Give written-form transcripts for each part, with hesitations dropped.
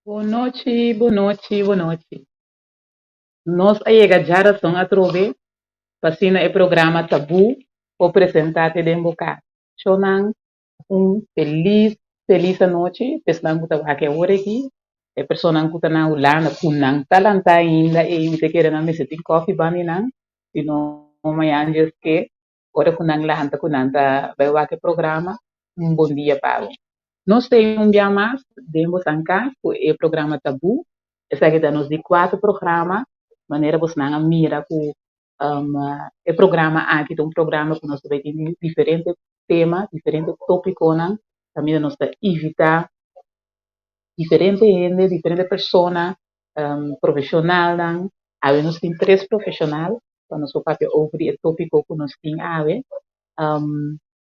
Bon nochi, bon nochi, bon nochi. Nos a yega djarason atrobe pa asina e programa Tabú por presentá te den bo kas. Shownan un felis, felis anochi pa esnan ku ta wak awor aki, e personanan ku ta na Hulanda ku nan ta lantá ainda ei mi ta kere nan mester tin kòfi banda di nan, si no mañana Dios ke ora ku nan lanta ku nan ta bai wak e programa, un bon dia pa bo. Nos ta un bia mas den bosan kas ku e programa Tabú. Esaki ta nos di kuater programa, manera bosnan a mira ku e programa aki ta un programa ku nos ta bai tin diferente tema, diferente tópikonan, kaminda nos ta invitá diferente hende, diferente persona, profeshonalnan. Awe nos tin tres profeshonal pa nos por papia over di e tópiko ku nos tin awe.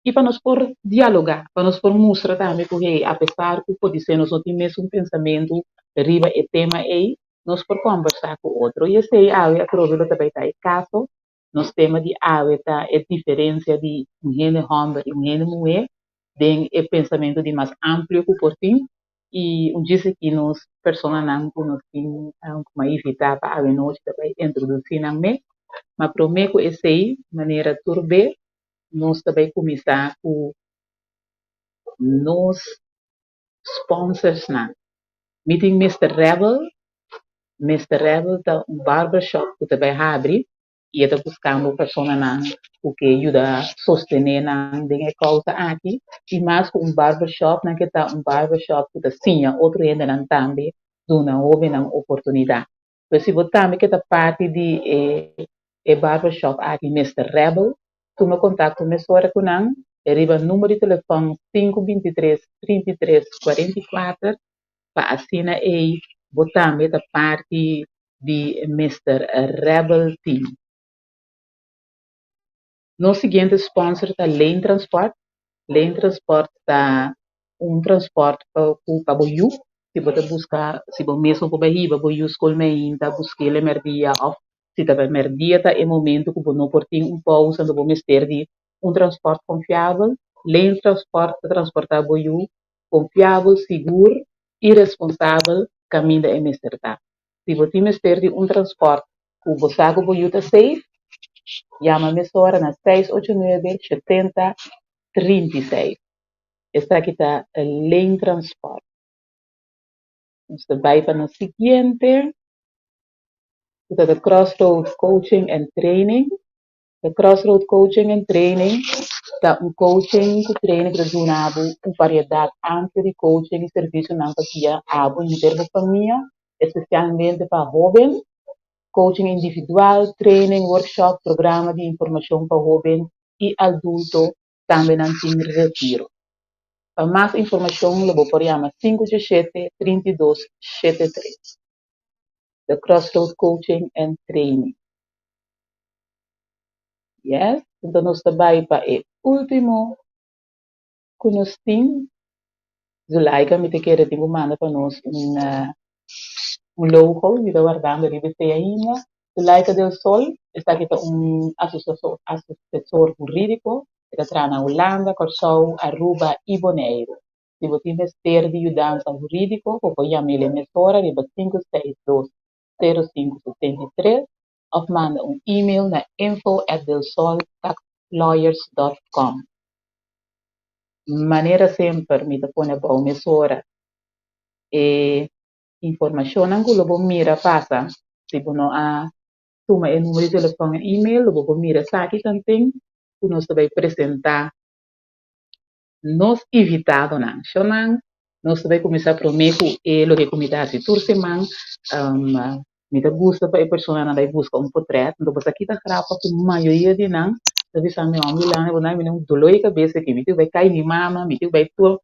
I pa nos por dialogá, pa nos por mustra tambe ku hey, apesar ku podisé nos no tin mesun pensamentu riba e tema ei, nos por kòmbersá ku otro. I esei awe atrobe lo ta bai ta e kaso. Nos tema di awe ta e diferensia di un hende hòmber i un hende muhé den e pensamentu di mas amplio ku por tin. I un djis aki nos personanan ku nos tin ku a invitá pa awe nochi ta bai introdusí nan mes. Ma promé ku esei, manera tur be, nos ta bai kuminsá ku nos sponsorsnan. Mi tin Mister Rebel. Mister Rebel ta un barbershop ku ta bai habri i e ta buskando personanan ku ke yuda sostené nan den e kousa aki. I mas ku un barbershop, nan ke ta un barbershop ku ta siña otro hendenan tambe duna hóbennan oportunidat. Pues si bo tambe ke ta parti di e e barbershop aki Mister Rebel, tuma kontakto mesora ku nan riba number di telefòn 5 23 33 44 pa asina ei bo tambe ta parti di Mister Rebel Team. Nos siguiente sponsor ta Lane Transport. Lane Transport ta un transport pa pa bo yu. Si bo ta buska, si bo mes no por bai hiba bo yu skol mainta, busk'é mèrdia òf si ta bai mèrdia ta e momento ku bo no por tin un pousa, anto bo mester di un transport konfiabel, Lane Transport ta transportá bo yu konfiabel, sigur i responsabel kaminda e mester ta. Si bo tin mester di un transport ku bo sa ku bo yu ta safe, yama mesora na 689 70 36. Esaki ta Lane Transport. Nos ta bai pa nos siguiente, ku ta The Crossroad Coaching and Training. The Crossroad Coaching and Training ta un coaching ku training ku ta duna bo un variedat amplio di coaching i servisionan pa guia abo i henter bo famia, espesialmente pa hóben. Coaching individual, training, workshop, programa di informashon pa hóben i adulto, tambe nan tin retiro. Pa mas informashon lo bo por yama 517 32 73. The Crossroad Coaching and Training. Yes, anto nos ta bai pa e último ku nos tin. Zulaika, mi ta kere tin ku manda pa nos un logo, mi ta wardando riba esei ainda. Zulaika del Sol, esaki ta un asesor hurídiko, e ta traha na Hulanda, Kòrsou, Aruba i Boneiru. Si bo tin mester di yudansa hurídiko, bo por yam'é mesora riba 562 0573 òf manda un email na info@delsoltaxlawyers.com. Manera semper mi ta pone abou mesora e informashonnan ku lo bo mira pasa. Si bo no a tuma e number di telefòn i email, lo bo por mira esaki tanten ku nos ta bai presentá nos invitadonan. Shownan, nos ta bai kuminsá promé ku e loke ku mi ta hasi tur siman. Mi ta gusta pa e personanan bai buska un potrèt, anto bo sa kita grapa ku mayoria di nan ta bisa mi: "Hòmber Yolanda, bo nan mi un doló di kabes aki, mi tin ku bai kai mi mama, mi tin ku bai tur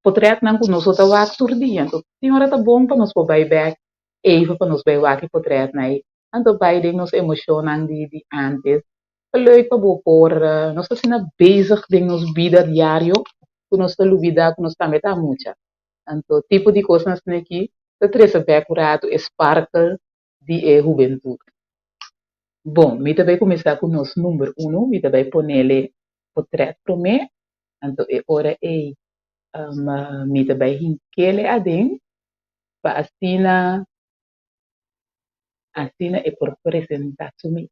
potrètnan ku nos no ta wak tur dia." Anto tin ora ta bon pa nos por bai bèk even pa nos bai wak e potrètnan ei, anto bai den nos emoshonnan di antes. Ta leuk pa bo por nos ta asina bezig den nos bida diario ku nos ta lubidá ku nos tambe ta mucha. Anto tipo di kosnan asina aki ta trese bèk un ratu e sparkle di e hubentut. Bon, mi ta bai kuminsá ku nos number uno, mi ta bai ponele potrèt promé, anto e ora ei mi ta bai hinkele aden. pa asina asina e por presentá su mes.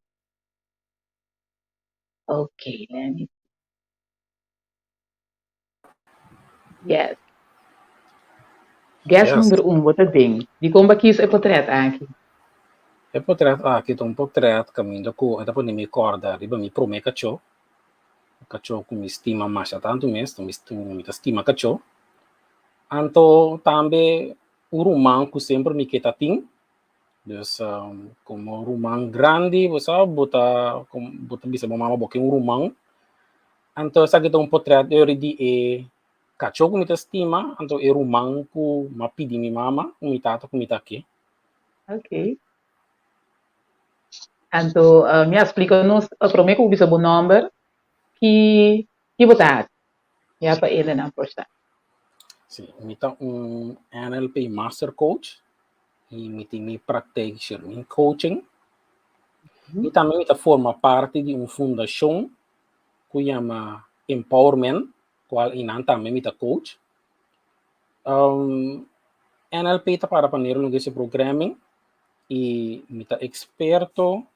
Ok, let me Yes. Guest Yes. number un, bo ta den. Dikon bo a kis e potret aki? E potret aki ta un potret kaminda ku e ta pone mi kòrda riba mi promé kachó, un kachó ku mi stima masha tantu mes, mi mi ta stima kachó. Anto tambe un ruman ku semper mi ke ta tin, dus komo ruman grandi bo sa bo ta bo ta bisa bo mama bo ke un ruman, anto esaki ta un potret ori di e Kachó ku mi ta stima, anto e ruman ku m'a pidi mi mama ku mi tata ku mi ta ke. Ok. Anto mi a splika nos promé ku bo bisa bo nòmber ki ki bo ta hasi ya pa hendenan por sa. Sí, mi ta un NLP Master Coach i mi tin mi praktijk Shermin Coaching. I tambe mi ta forma parti di un fundashon ku yama Empowerment cual y nan tambe mi ta coach. Um, NLP ta para pa Neuro Linguistic Programming y mi ta experto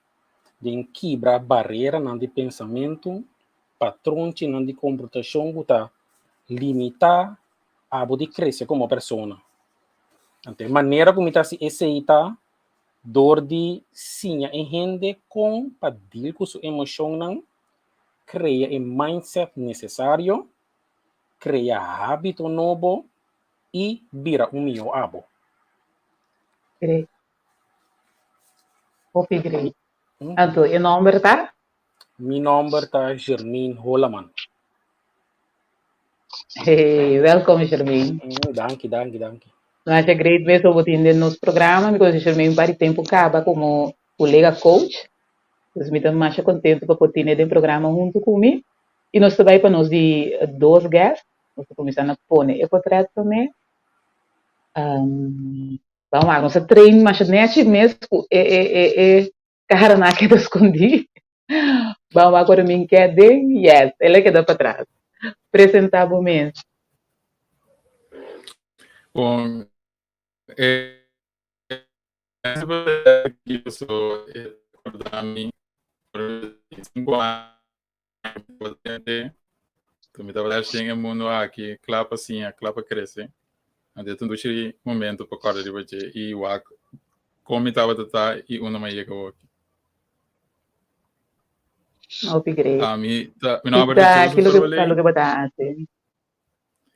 den kibra barreranan di pensamento, patronchinan di comportacion cu ta limita abo di crece como persona. Anto e manera cu mi ta haci esey ta door di siña e hende con pa deal cu su emocionnan krea e mindset nesesario, krea hábito nobo i bira un mihó abo. Great. Hopi great. Anto e nomber ta? Mi nomber ta Jermaine Holaman. Hey, welkom Jermaine. Danki, danki, danki. Masha great mes bo tin den nos programa. Mi konosi Jermaine un par di tempu kaba komo kolega coach. Dus mi ta masha contento pa por tine den programa hunto cu mi. Y nos ta bay pa nos di dos guest. Nos ta cuminsa na pone e potret prome. Um, vamos wak, nos ta train masha nechi mes cu e e e e cara na keda scondi. Vamos wak ora mi ke den, yes, el a keda patras. Presenta bo mes. Bon, eh, Mi tabata den e mundu aki kla pa siña, kla pa krese. Anto e ta un dushi momento pa kòrda riba dje i wak kon mi tabata ta i unda mi a yega awoki. Hopi great. Mi ta, mi nòmber ta Kita, Joseph kilo ke Verwaley. loke bo ta hasi?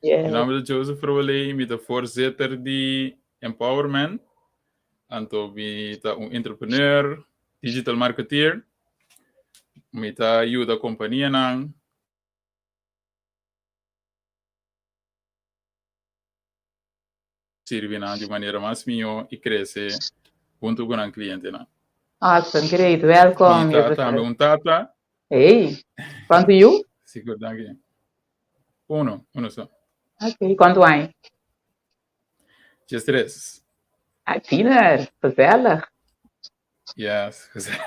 Mi nòmber ta Joseph Verwaley, mi ta voorzitter di Empowerment. Anto mi ta un entrepreneur, digital marketeer. Mi ta yuda kompanianan sirbi nan di un manera mas mihó i krese huntu ku nan klientenan. Awesome, great. Welkom, Mi ta tambe un tata. Hey, kuantu yu? Sigur, danki. Uno, uno so. Ok, kuantu aña? 13. Ah, tiener, gezellig. Yes, gezellig.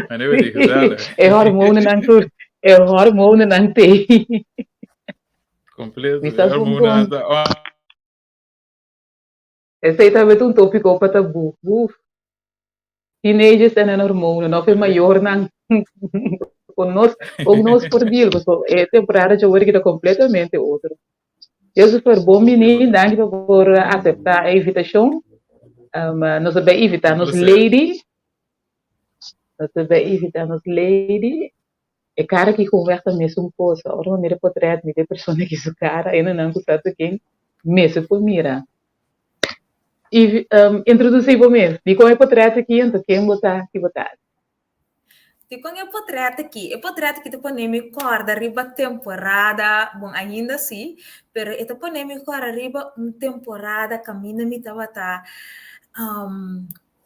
Wanneer wordt die gezellig? E hormonennan tur, e hormonennan te. Completo. Mi sa E hormonen con. ta on. Esei ta un tópiko pa taboe. Uf. Teenagers en nan hormonen, of e mayornan. Con nos, con nos por deal, paso e temporada djawe ta completamente otro. Josepher, bon bini, danki pa por acepta e invitacion. Nos a bay invita nos lady. Nos a bay invita nos lady. E cara aki con weg ta mesun cosa. Ora mi mira potret, mi ta e persona aki su cara, e nan cu sa ta ken, mester por mira. I introduci bo mes. Dicon e potret aki, anto ken bo ta, ki bo ta haci? Dikon e potret aki? E potret aki ta pone mi kòrda riba temporada, bon ainda si, pero e ta pone mi kòrda riba un temporada kaminda mi tabata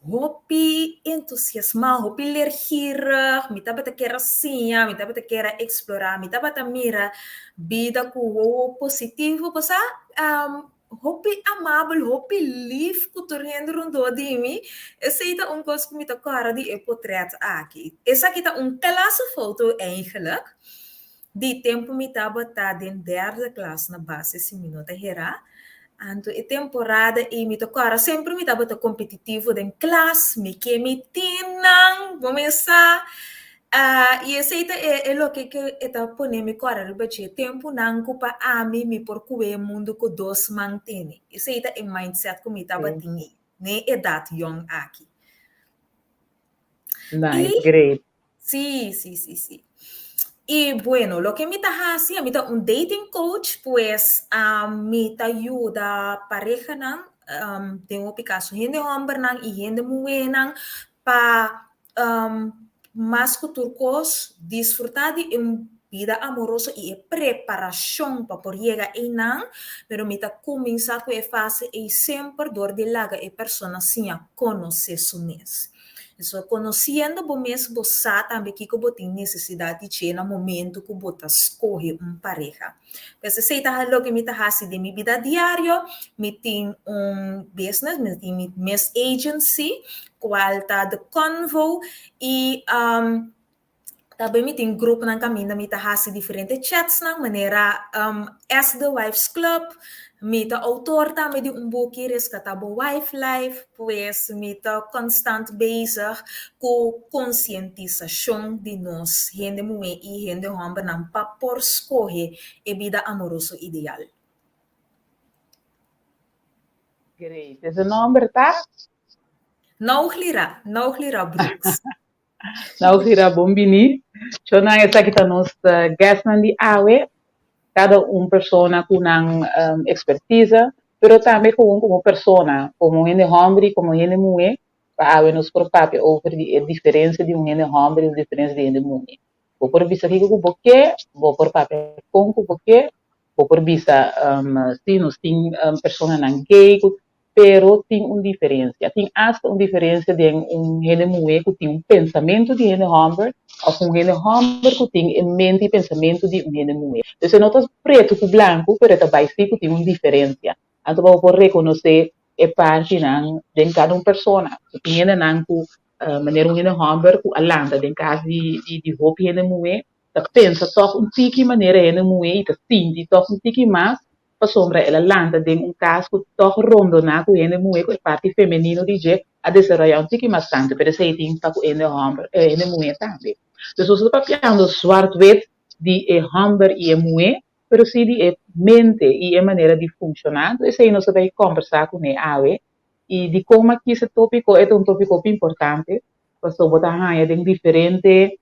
hopi entusiasmá, hopi leergierig, mi tabata kier a siña, mi tabata kier a eksplorá, mi tabata mira bida ku wowo positivo, pasá Hopi amabel, hopi lif ku tur hende rondó di mi. Esei ta un kos ku mi ta kòrda di e potrèt aki. Esaki ta un klasefoto eigenlijk di tempu mi tabata den derde klas na base si mi no ta herá. Anto e temporada ei mi ta kòrda semper mi tabata kompetitivo den klas, mi ke mi tinnan, bo mes sa. I esei ta e loke ku e ta pone mi kòrda riba dje, tempunan ku pa ami mi por kuwe e mundu ku dos man tene. Esei ta e mindset ku mi tabatin ei, n'e edat yòn aki. Nice, great. Sí, sí, sí, sí. I bueno, loke mi ta hasi, mi ta un dating coach, pues mi ta yuda parehanan, den hopi kaso hende hòmbernan i hende muhénan, pa mas ku tur kos disfrutá di un bida amoroso i e preparashon pa por yega einan, pero mi ta kuminsá ku e fase ei semper dor di laga e persona siña konosé su mes. So, konosiendo bo mes bo sa tambe kiko bo tin nesesidat di dje na momento ku bo ta skohe un pareha. Pues esei ta loke mi ta hasi den mi bida diario. Mi tin un business, mi tin mi mes agency, kual ta The Convo, i Tambe mi tin grupnan kaminda mi ta hasi diferente chatsnan manera Ask the Wives Club, mi ta outor tambe di un buki Reskatá Bo Wife Life, pues mi ta konstant bezig ku konsientisashon di nos hende muhé i hende hòmbernan pa por skohe e bida amoroso ideal. Great. Ese nòmber ta? Nouglira, Nouglira Brooks. Nou gira bon bini. Shonnan esaki ta nos guestnan di awe, kada un persona ku nan ekspertise, pero tambe komo komo persona, komo hende hòmber i komo hende muhé, pa awe nos por papia over di e diferensia di un hende hòmber i e diferensia di hende muhé. Bo por bisa kiko ku bo ke, bo por papia kon ku bo ke, bo por bisa si nos tin personanan gay ku Pero tin un diferencia. Tin hasta un diferencia den un hende muhe cu tin un pensamento di hende homber of un hende homber cu tin e mente y pensamento di un hende muhe. Dus e no ta preto cu blanco, pero e ta bay si cu tin un diferencia. Anto bo por reconoce e partinan den cada un persona. Tin hendenan cu, manera un hende homber cu a lanta den cas di di hopi hende muhe, ta pensa toch un tiki manera hende muhe y ta sinti toch un tiki mas pasobra el a lanta den un kas ku tòg rondoná ku hende muhé ku e parti femenino di dje a desaroyá un tiki mas tantu, pero esei tin pa ku hende hòmber, e hende muhé tambe. Dus nos no ta papiando zwart-wit di e hòmber i e muhé, pero sí di e mente i e manera di funshoná. Entonces esei nos ta bai kòmbersá kuné awe. I dikon mi a kis e tópiko? E ta un tópiko hopi importante, pasobra bo ta haña den diferente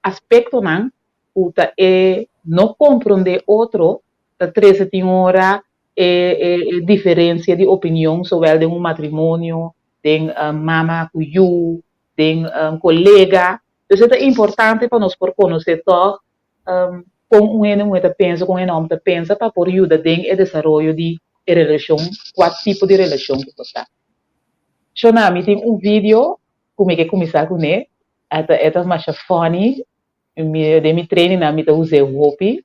aspektonan ku ta e no komprondé otro ta trese tin ora e e diferensia di opinion sowel den un matrimonio, den mama ku yu, den kolega. Dus e ta importante pa nos por konosé tòg kon un hende muhé ta pensa, kon un hende hòmber ta pensa pa por yuda den e desaroyo di e relashon, kua tipo di relashon ku por ta. Shona, mi tin un video ku mi ke kuminsá kuné, e ta masha funny. Mi den mi trainingnan mi ta us'é hopi.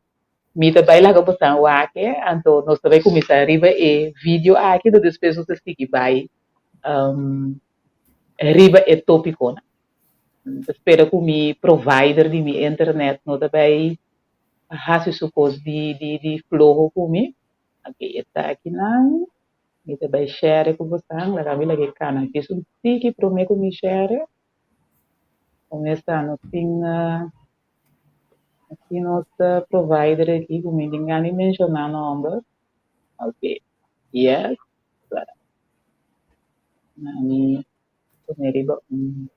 Mi ta bai laga bosan wak e, anto nos ta bai kuminsá riba e video aki, anto despues nos ta sigui bai riba e tópikonan. Mi ta spera ku mi provider di mi internet no ta bai hasi su kos di di di floho ku mi. Oke, esakinan mi ta bai share ku bosan. Laga mi laga e kana djis un tiki promé ku mi share. Con esta nos tin nos tin nos provider aki cu mi tin gana di menciona nomber. Ok, yes. Mi pone riba un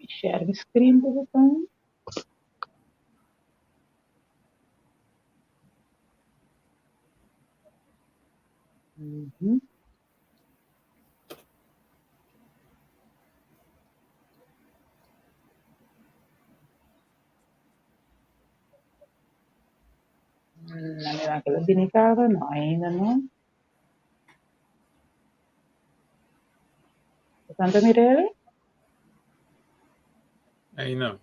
share mi screen pa boso. Na mira ke lo bini kaba? No, ainda no. Santa Mirele? Ainda.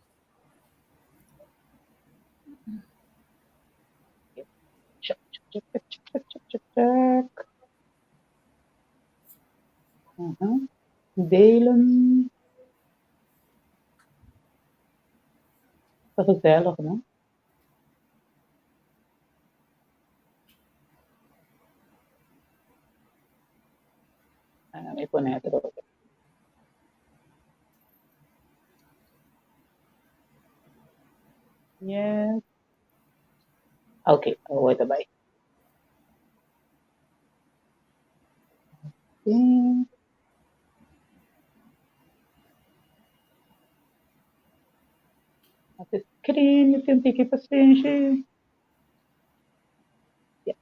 Check, check, check, check, check, check, check, check. Delen. gezellig, no? Ah, mi pone otro. Yes. Ok, awor ta bai. Sí. Hace screen, tin tiki pasenshi. Yes.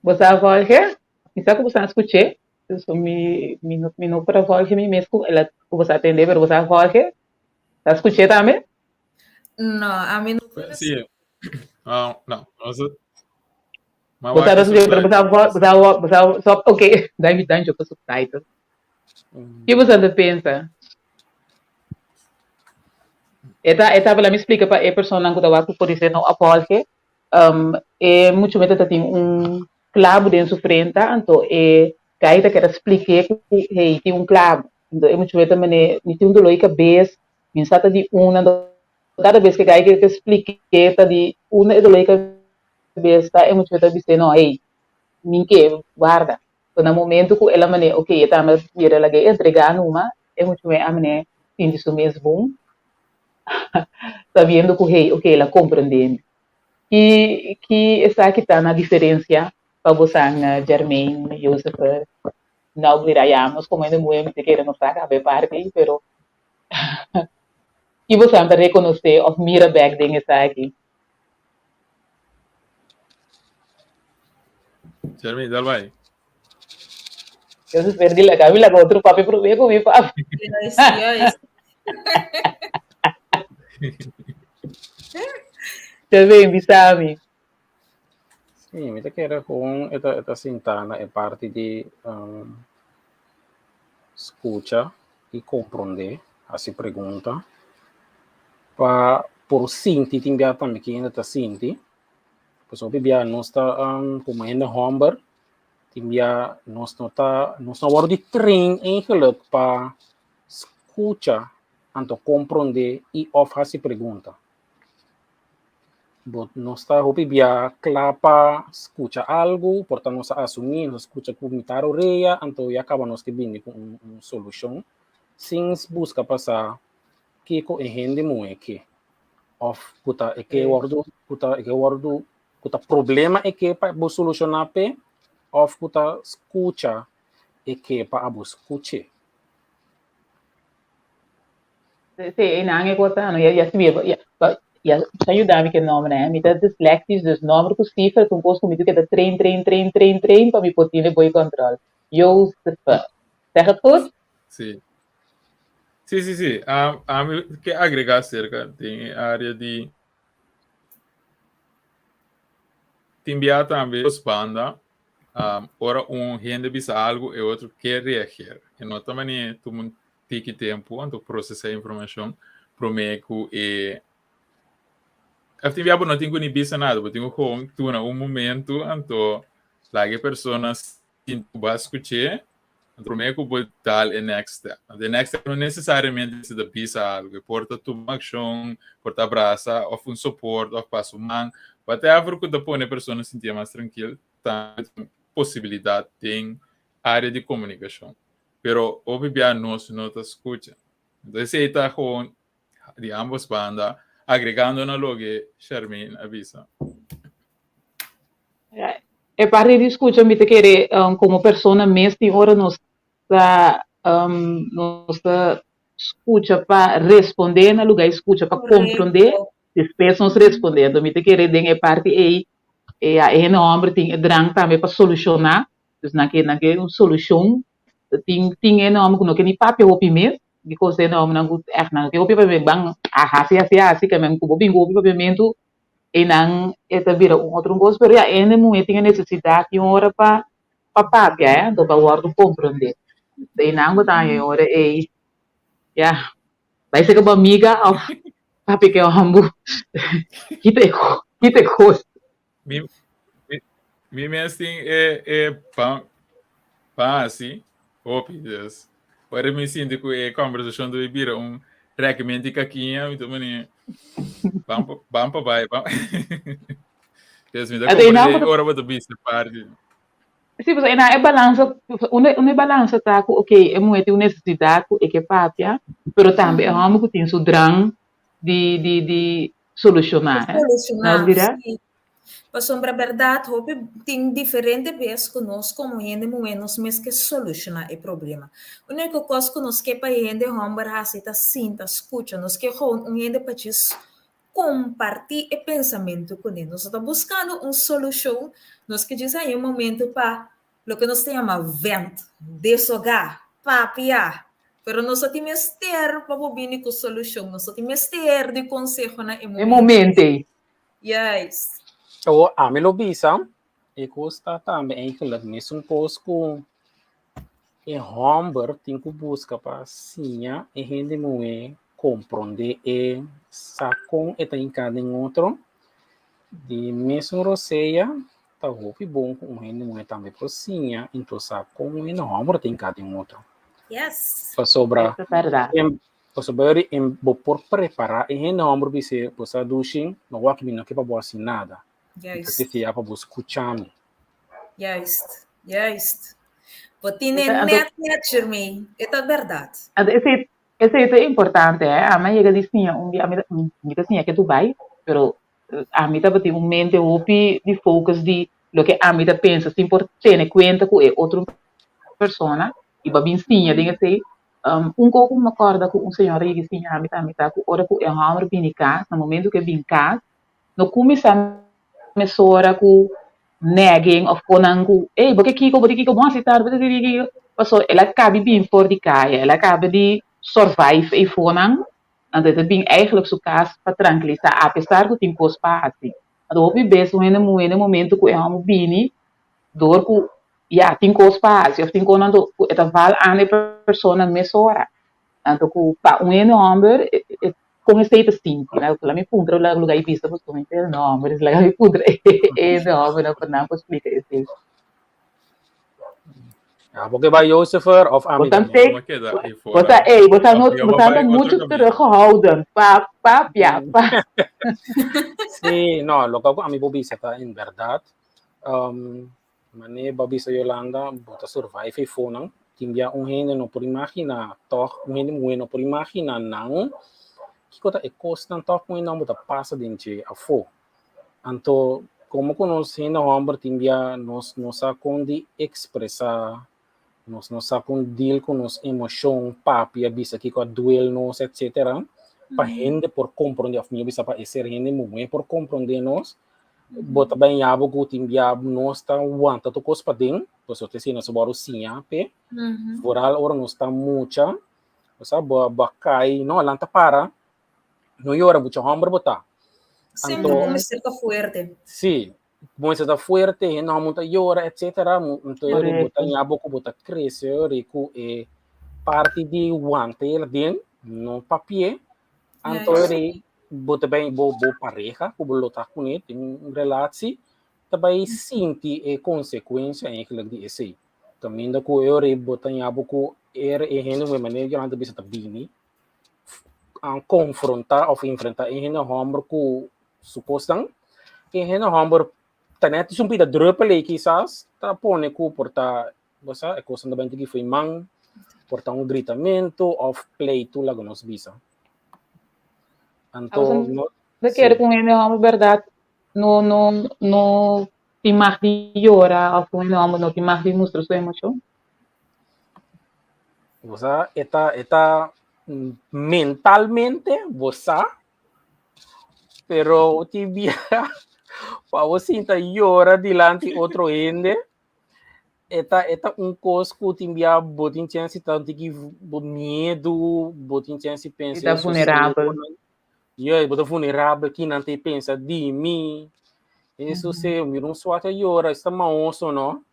Bo sa volge? Mi sa ku bo sa skuch'é. So mi mi no mi no por a volge mi mes ku el a ku bo sa atendé, pero bo sa volge? Ta skuch'é tambe? No, ami no por a Sí. No, no. Ma Bo sa wak e skuch'é, pero bo sa subtitles. bo sa bo sa so ok, dai mi danjo pa subtitle. Ki bo sa ta pensa? E ta e tabla mi splika pa e personanan ku ta wak ku podise no a volge. Um, e mucho meta ta tin un clavo den su frenta, anto e gai ta keda spliké ku hey, tin un clavo. Anto e mucho meta mene, mi tin un dolor di cabes, mi sa ta di una, anto cada bes ke gai ke spliké ta di una e dolor di cabes ta, e mucho meta bisé no, hey, min ke, warda. So na momento ku el a mane, ok, e tambe mira lag'é entregá numa, e mucho me a mane sinti su mes bon, sabiendo ku hey, ok, el a komprendé mi. Ki ki esaki ta na diferensia pa bosan Jermaine, Josepher, nou mira ya nos komo hende muhé mi ta kere nos ta kaba e parti ei, pero ki bosan ta rekonosé òf mira bèk den esaki? Jermaine, dal bai. Josepher di laga mi laga otro papia promé ku mi papia. Juist, juist. Jermaine, bisa mi. Sí, mi ta kere gewoon e ta, e ta sintá na e parti di um, skucha i komprondé, hasi pregunta, pa por sinti tin bia tambe ki hende ta sinti. Pasobra hopi bia nos ta um, komo hende hòmber, tin bia nos no ta, nos no a wòrdu di train eigenlijk pa skucha anto komprondé i òf hasi pregunta. Bo nos ta hopi bia kla pa skucha algu, por ta nos a asumí, nos a skucha ku mitar orea, anto ya kaba nos ke bini ku un un solushon sin buska pa sa kiko e hende muhé ke òf ku ta e ke wòrdu ku ta e ke wòrdu ku ta problema e ke pa bo solushoná p'e òf ku ta skucha e ke pa abo skuch'é. Sí, einan e cosa, no, ya, ya sabia, ya, ya, sa yuda mi ke nomber, eh? Mi ta dyslectisch, dus nomber ku cifra ta un kos ku mi tu keda train, train, train, train, train pa mi por tin e boi control. Joseph. Zeg het goed? Sí. Sí, sí, sí. A, ami ke agregá cerca den e área di tin bia tambe dos banda. Ora un hende bisa algu, e otro ke reageer. E no ta manera tuma un tiki tempu anto prosesá informashon promé ku e Of tin bia bo no tin ku ni bisa nada, bo tin ku gewoon tuna un momentu anto laga e persona sinti ku bo a skuch'é anto promé ku bo dal e next step. Anto e next step no nesesariamente mester ta bisa algu, e por ta tuma akshon, por ta abrasa òf un soport òf pasa un man, whatever ku ta pone e persona sintié mas trankil tambe ta un posibilidat den área di komunikashon. Pero hopi bia nos no ta skucha. Anto esei ta gewoon di ambos banda, agregando na loke Sharmaine a bisa. E parti di skucha mi ta kere komo persona mes tin ora nos ta nos ta skucha pa respondé na lugá di skucha pa komprondé, despues nos respondé. Anto mi ta kere den e parti ei e hende hòmber tin e drang tambe pa solushoná, dus nan ke nan ke un solushon. Tin tin hende hòmber ku no ke ni papia hopi mes, Because e nomnan ku ègt nan ke hopi papiamentu ban a hasi hasi hasi ke men ku bo bin ku hopi papiamentu e nan e ta bira un otro kos pero ya hende muhé tin e nesesidat di un ora pa pa papia eh anto pa wòrdu komprondé e nan bo ta haña e ora ei ya bai seka bo amiga òf papia ke hòmber kita e kita e kos. Mi, mi, mi mes tin e, e pan, pan hasi, hopi, dus. Ora mi sinti ku e conversacion ta bira un rekiment di kakiña, mi ta mani, ban pa, ban pa bai, ban. Dus mi ta Ate ina comprende ora bo ta bisa parti. Sí, pues ina e balansa, una, una balansa ta ku oké, e muhé tin un nesesidat ku e ke papia, pero tambe e hòmber ku tin su drang di, di, di solushoná, eh. Solushoná, No bira? sí. Pasobra bèrdat hopi tin diferente bes ku nos komo hende muhé nos mes ke solushoná e problema. Úniko kos ku nos ke pa e hende hòmber hasi ta sinta skucha. Nos ke gewoon un hende pa djis kompartí e pensamentu kuné. Nos no ta buskando un solushon, nos ke djis haña un momentu pa loke nos ta yama vent, deshogá, papia. Pero nos no tin mester pa bo bini ku solushon, nos no tin mester di konseho na e E momento. momento ei. Juist. Awor, ami lo bisa, e kos ta tambe eigenlijk mesun kos ku e hòmber tin ku buska pa siña e hende muhé komprondé e sa kon e ta hinká den otro. Di mesun rosea ta hopi bon ku un hende muhé tambe por siña into sa kon un hende hòmber ta hinká den otro. Yes. Pasobra Eso ta bèrdat. em pasobra yori em bo por prepará e hende hòmber bis'é bo sa dushi no wak mi no ke pa bo hasi nada. Mi ta Juist. deseá pa bo skucha mi. Juist. Juist. Bo tine Anto, net net Jermaine. E ta bèrdat. anto esei esei ta importante, eh. Ami a yega di siña un dia, ami ta mi ta siña ke Dubai, pero Ami tabatin un mente hopi di focus di loke ami ta pensa sin por tene cuenta cu e otro persona y bo a bin siña den esey. Un co cu mi acorda cu un señora yega siña ami tambe ta cu ora cu e homber bini cas, na momento cu e bin cas, no cuminsa mesora cu nagging of conan cu ey bo ke kico, bo di kico, bo haci tal, bo di kico, pasobra el a cabi bin for di caya, el a caba di survive eyfonan. Anto e ta bin eigenlijk su kas pa trankilisá apesar ku tin kos pa hasi. Anto hopi bes un hende muhé na e momento ku e hòmber bini dor ku ya tin kos pa hasi òf tin kos anto ku e ta val aan e persona mesora. Anto ku pa un hende hòmber e kon esei ta sinti. Laga mi puntra lugar i bisa pasobra mi ta hende hòmber laga mi puntra e hende hòmbernan pa nan por splika esei. Ja, porque bij Josefer of Bo ami tan dan. te, Bo keda ei bo ta fora. ei, bo ta Of no, yo bo ba ta bai otro mucho kaminda. terughoudend. Pa, papia, pa. Sí, no, loke ku ami por bisa ta en bèrdat, mane bo a bisa Yolanda, bo ta survive ei fonan, tin bia un hende no por imaginá tòg, un hende muhé no por imaginá nan kiko ta e kosnan tòg ku un hende hòmber ta pasa den dje afó. Anto, komo ku nos hende hòmber tin bia nos no sa kon di ekspresá, nos no sa kon deal ku nos emoshon, papia, bisa kiko a duel nos, etsetera, pa hende por komprondé, òf mihó bisa pa e ser hende muhé por komprondé nos, bo ta bai ña bo ku tin bia nos ta wanta tur kos paden, pasobra ta esei nos a wòrdu siña p'e, foral ora nos ta mucha, osea bo a kai, no, lanta para, no yora, mucha hòmber bo ta. Semper Anto, bo mester ta fuerte. sí. Muestra ta fuerte, hende hòmber ta yora, etcétera. Anto eri bo ta ña bo ku bo ta krese eri ku e parti di wanta erden, no papié. Anto eri bo ta bai bo bo pareha ku bo lo ta kuné den un relatie ta bai sinti e konsekuensia eigenlijk di esei. Kaminda ku e ora bo ta ña bo ku er e hende ku e manera Yolanda ta bisa ta bini konfrontá òf enfrentá e hende hòmber ku su kosnan, e hende hòmber ta nèt un pida drùpel ei kisas ta pone ku por ta bo sa e kosnan ta bai tiki fo'i man, por ta un gritamentu òf pleitu laga nos bisa. Anto no Ta kere ku un hende hòmber bèrdat no no no tin mag di yora òf un hende hòmber no tin mag di mustra su emoshon? Bo sa e ta e ta mentalmente bo sa pero tin bia pa bo sinta yora dilanti otro hende e ta e ta un kos ku tin bia bo tin chèns ta un tiki bo miedu bo tin chèns di E pensa ta vulnerabel. Yeah, bo ta vulnerabel kinan ta pensa di mi eso se mira un suate a yora esta maoso no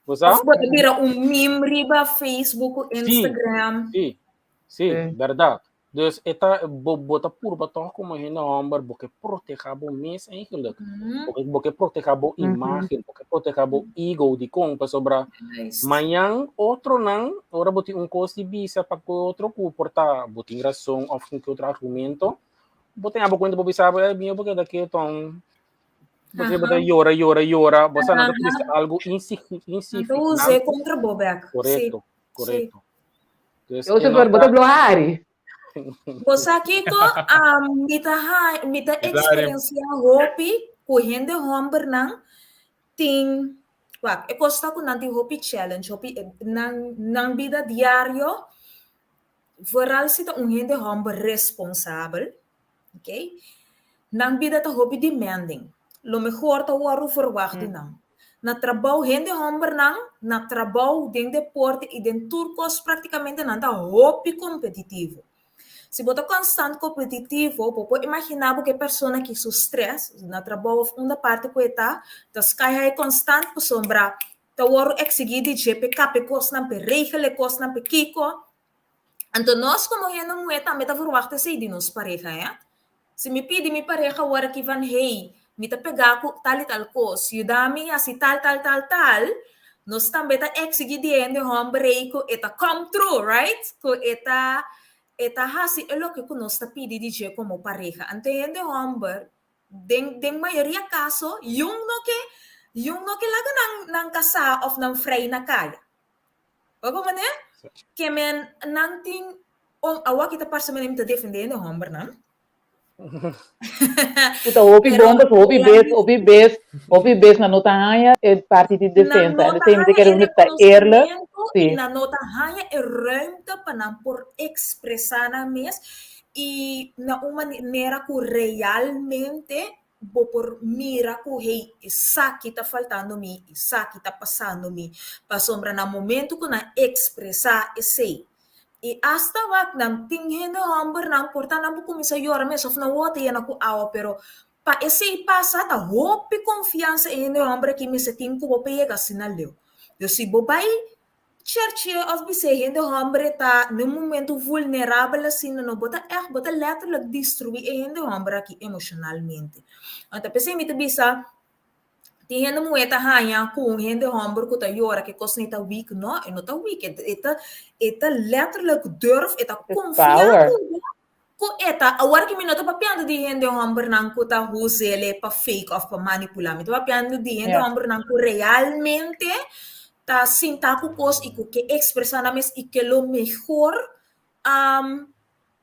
bo sa Of bo ta bira un meme riba Facebook o Instagram. Sí, sí, Sí. bèrdat. Dus e ta, bo, bo ta purba tòg komo hende hòmber, bo ke protehá bo mes eigenlijk. Bo ke, bo ke protehá bo imágen, bo ke protehá bo ego. Dikon? Pasobra mañan otronan, ora bo tin un kos di bisa pa ku otro ku por ta bo tin rason òf ku otro argumento, bo ta yama bo kuenta bo bisa bo, eh, mi bo keda ketu. Bo ta yora, yora, yora. Bo sa nan ta trese algu insignifikante. Nan ta us'é kontra bo bèk. Korekto, korekto. Dus e no ta... Bo hari. Bo sa kiko, um, mi ta ha, mi ta experiencia hopi ku hende hombernan tin, wak, e kos ta ku nan tin hopi challenge, hopi nan nan bida diario, vooral si ta un hende homber responsabel, ok, nan bida ta hopi demanding. Lo mehor ta wòrdu verwagt di nan. Na trabou, hende hòmbernan na trabou, den deporte i den tur kos práktikamente nan ta hopi kompetitivo. Si bo ta konstant kompetitivo, bo por imaginá bo ku e persona ki su strès na trabou òf unda parti ku e ta, ta sky high konstant pasobra ta wòrdu eksigí di dje p'e kap e kosnan, p'e regel e kosnan, p'e kiko. Anto nos komo hende muhé tambe ta verwagt esei di nos pareha, hè. Si mi pidi mi pareha awor aki van hey, mi ta pegá ku tal i tal kos, yuda mi hasi tal tal tal tal, nos tambe ta eksigí di e hende hòmber ei ku e ta come through, right? Ku e ta e ta hasi e loke ku nos ta pidi di dje komo pareha. Anto e hende hòmber den den mayoria kaso yun no ke yun no ke laga nan nan kasá òf nan frei na kaya. Bo por manera? Ke men nan tin om awor ki ta parse manera mi ta defende hende hombernan. Ku ta hopi bon pasobra hopi bes hopi bes hopi bes nan no ta haña e parti di defensa. Nan no ta Esei mi ta haña kere e mi ta eerlijk. reconocimiento Sí. i nan no ta haña e ruimte pa nan por expresa nan mes i na un manera ku realmente bo por mira ku hey esaki ta faltando mi, esaki ta pasando mi, pasobra na momento ku nan ekspresá esei i asta wak nan tin hende hòmbernan por ta nan por kuminsá yora mes òf nan wou ta yena ku awa pero pa esei pasa ta hopi konfiansa e hende hòmber aki mester tin ku bo pa yega asina leu. Dus si bo bai Cherche of bis'é hende homber e ta den un momento vulnerabel asina no bo ta ègt bo ta letterlijk destruí e hende homber aki emoshonalmente. Anto p'esei mi ta bisa tin hende muhé ta haña ku un hende homber ku ta yora ku e kos nei ta weak no e no ta weak e ta e ta letterlijk durf e ta It's konfia power. ku bo Ku e ta, awor ki mi no ta papiando di hende hombernan ku ta huzele pa fake of pa manipulá. Mi ta papiando di hende hombernan ku realmente ta sinta ku kos i ku ke ekspresá nan mes i ke lo mehor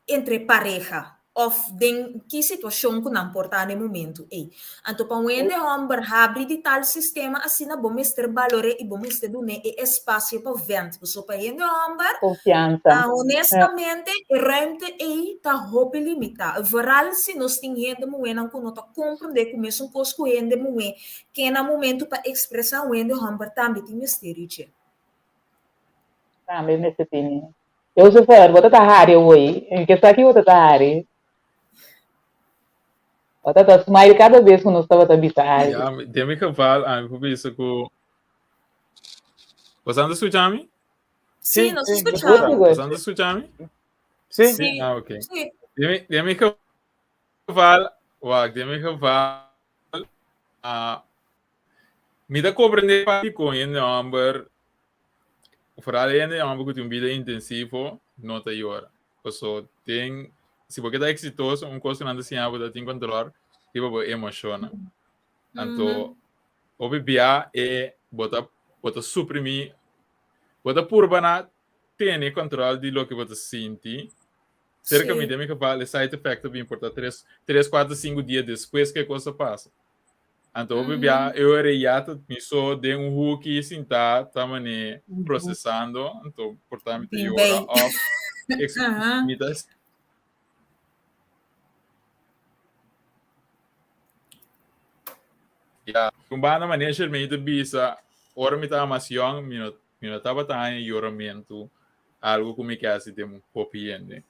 entre pareha of den ki situashon ku nan por ta na e momentu ei. Anto pa un hende homber habri di tal sistema asina bo mester balor'é i bo mester dun'é e espasio pa vent. Pasobra pa hende homber Konfiansa. Ah, honestamente, e ruimte ei ta hopi limitá. Vooral si nos tin hende muhénan ku no ta komprendé ku mesun kos ku hende muhé ke na momentu pa ekspresá, un hende hòmber tambe tin mester di dje. Tambe mester tene. Joseph, bo ta ta hari awor? En ke sa ki bo ta ta hari? Bo ta smile kada bes ku nos tabata bisa algu. Ya, den mi geval, ami por bisa ku. Boso anda skucha mi? Sí, nos ta skucha bo. Boso anda skucha mi? Sí. Sí. Ah, ok. Sí. Den mi, den mi geval, wak, den mi geval, ah, mi ta comprende pakiko hende homber, vooral hende homber ku tin un bida intensivo, no ta yora. Paso den, si bo ke ta eksitoso, un kos ku nan ta siña bo ta tin kontrol riba bo emoshonnan. Anto, hopi bia e bo ta bo ta suprimí, bo ta purba na tene kontrol di loke bo ta sinti. Serka mi, den mi geval, e side effect ta bin por ta tres, tres, kuater, sinku dia despues ku e kos a pasa. Anto hopi bia e ora ya ta mi so den un huki sintá ta manera prosesando, anto por ta mi ta yora òf mi ta Ya, un banda manera Shermaine ta bisa, ora mi tabata mas yòn mi no mi no tabata haña yoramentu algu ku mi ke hasi den hopi hende,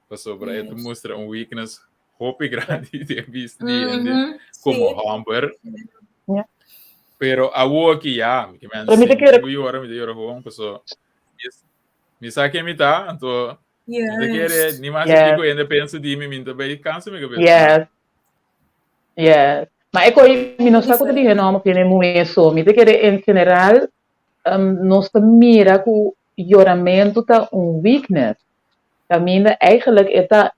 pasobra e ta mustra un weakness hopi grandi den bista di hende como homber. Pero awo aki ya, mi ke men Pero mi ta kere si mi yora, mi ta yora gewoon, paso mi sa ken mi ta, anto mi ta kere ni mas kiko hende pensa di mi, mi ta bay cansa mi cabeza. Yes. Yes. Ma e koi mi no sa ku ta di hende homber of hende muhe so, mi ta kere en general nos ta mira ku yoramentu ta un weakness. Kaminda eigenlijk e ta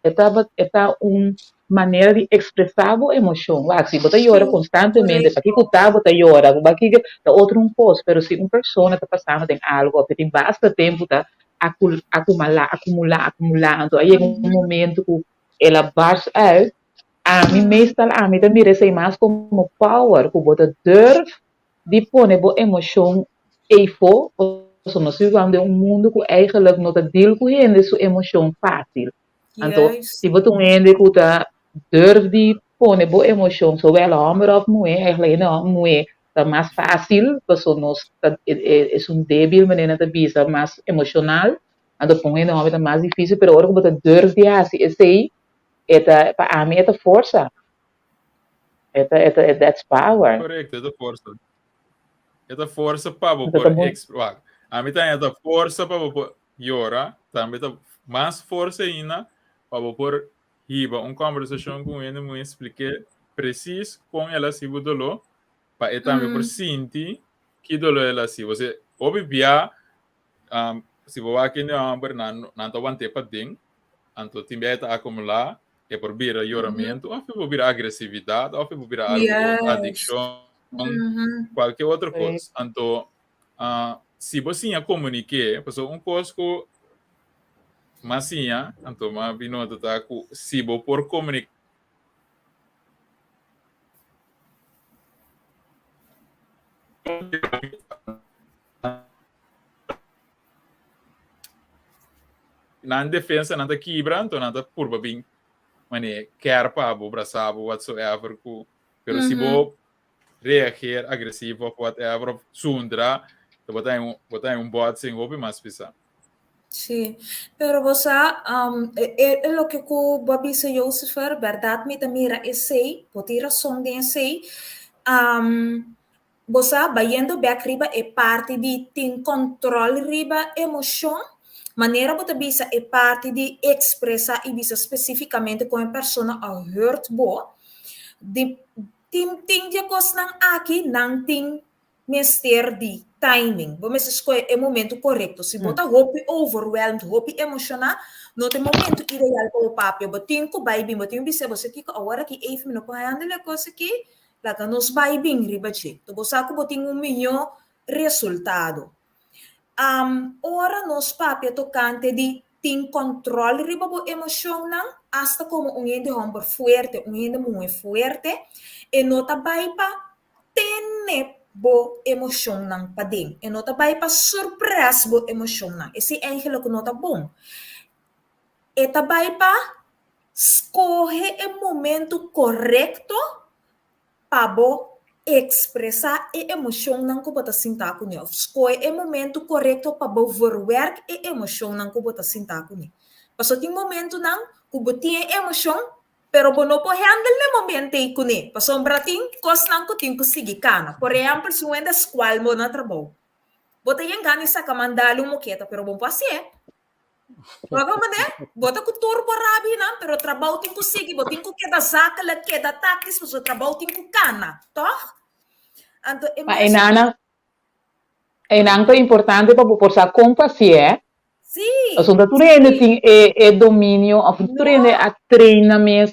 E ta e ta un manera di ekspresá bo emoshon. Wak, si bo ta yora konstantemente, pakiko ta bo ta yora? Pakiko ta otro un kos, pero si un persona ta pasando den algu òf e tin basta tempu ta akumalá, akumulá, akumulá, anto a yega un momento ku el a bars uit, ami meestal ami ta mira esei mas komo power ku bo ta durf di pone bo emoshon eifó, pasobra nos vivan den un mundu ku eigenlijk no ta deal ku hende su emoshon fásil. Anto, si bo ta un hende ku ta durf di pone bo emoshon, zowel hòmber òf muhé, eigenlijk hende muhé ta mas fásil, pasobra nos ta esun débil manera nan ta bisa, mas emoshonal, anto pa un hende hòmber ta mas difísil, pero ora ku bo ta durf di hasi esei, e ta, pa ami e ta forsa. E ta, e ta, that's power. Correcto, e ta forsa. E ta forsa pa bo por explora. A mi tambe ta forsa pa bo por yora, tambe ta mas forsa ainda pa bo por hiba un conversacion cu un hende muhé expliké precies con el a hasi bo doló, pa e tambe por sinti ki doló el a hasi. Bo hopi bia si bo wak hende homber nan nan ta want'é paden, anto tin bia e ta acumulá E por bira yoramentu of e por bira agresividat of e por bira algo adikshon, kualke otro kos. Anto si bo siña komuniké, pasobra un kos ku m'a siña, anto m'a bin nota ta ku si bo por komuniká. Nan defensa nan ta kibra, anto nan ta purba bin mane ker pa bo, brasa bo, whatsoever ku, pero si bo reageer agresivo of whatever of zundra, bo ta un, bo ta un botsing hopi mas pisa. Sí, pero bo sa, um, e, e, e loke ku bo a bisa Josepher, bèrdat mi ta mira esei, bo tin rason den esei. Um, Bo sa, bayendo bek riba e parti di tin kòntròl riba emoshon, manera bo ta bisa e parti di ekspresá i bisa spesífikamente kon e persona a hurt bo, di tin tin di e kosnan aki nan tin mester di timing. Bo mester skohe e momento korekto. Si bo ta hopi overwhelmed, hopi emoshoná, no ta e momento ideal pa bo papia. Bo tin ku bai bin, bo tin ku bisa bo sa kiko awor aki Eve mi no por handle e kos aki, Laga nos bai bin riba dje. To bo sa ku bo tin un mihó resultado. Am, ora nos papia tokante di tin kòntròl riba bo emoshonnan, asta komo un hende hòmber fuerte, un hende muhé fuerte, e no ta bai pa tene bo emoshonnan paden. E no ta bai pa surprès bo emoshonnan. Esei eigenlik no ta bon. E ta bai pa Skohe e momentu korekto pa bo ekspresá e emoshonnan ku bo ta sinta kuné òf skohe e momentu korekto pa bo verwerk e emoshonnan ku bo ta sinta kuné. Pasobra tin momentunan ku bo tin e emoshon, Pero bo no por handle n'e momento ei kuné, pasobra tin kosnan ku tin ku sigui kana. Por ehèmpel, si un hende skual bo na trabou, bo ta yen gana di saka man dal un moketa, pero bo no por hasié. Bo a komprendé? Bo ta ku tur bo rabinan, pero trabou tin ku sigui, bo tin ku keda zakelijk, keda taktis, pasobra trabou tin ku kana, tòg? Anto e Ma mes. einan, einan ta importante pa bo por sa kon pa hasié. Sí, Pasobra tur hende sí. tin e e dominio òf tur hende No, a train nan mes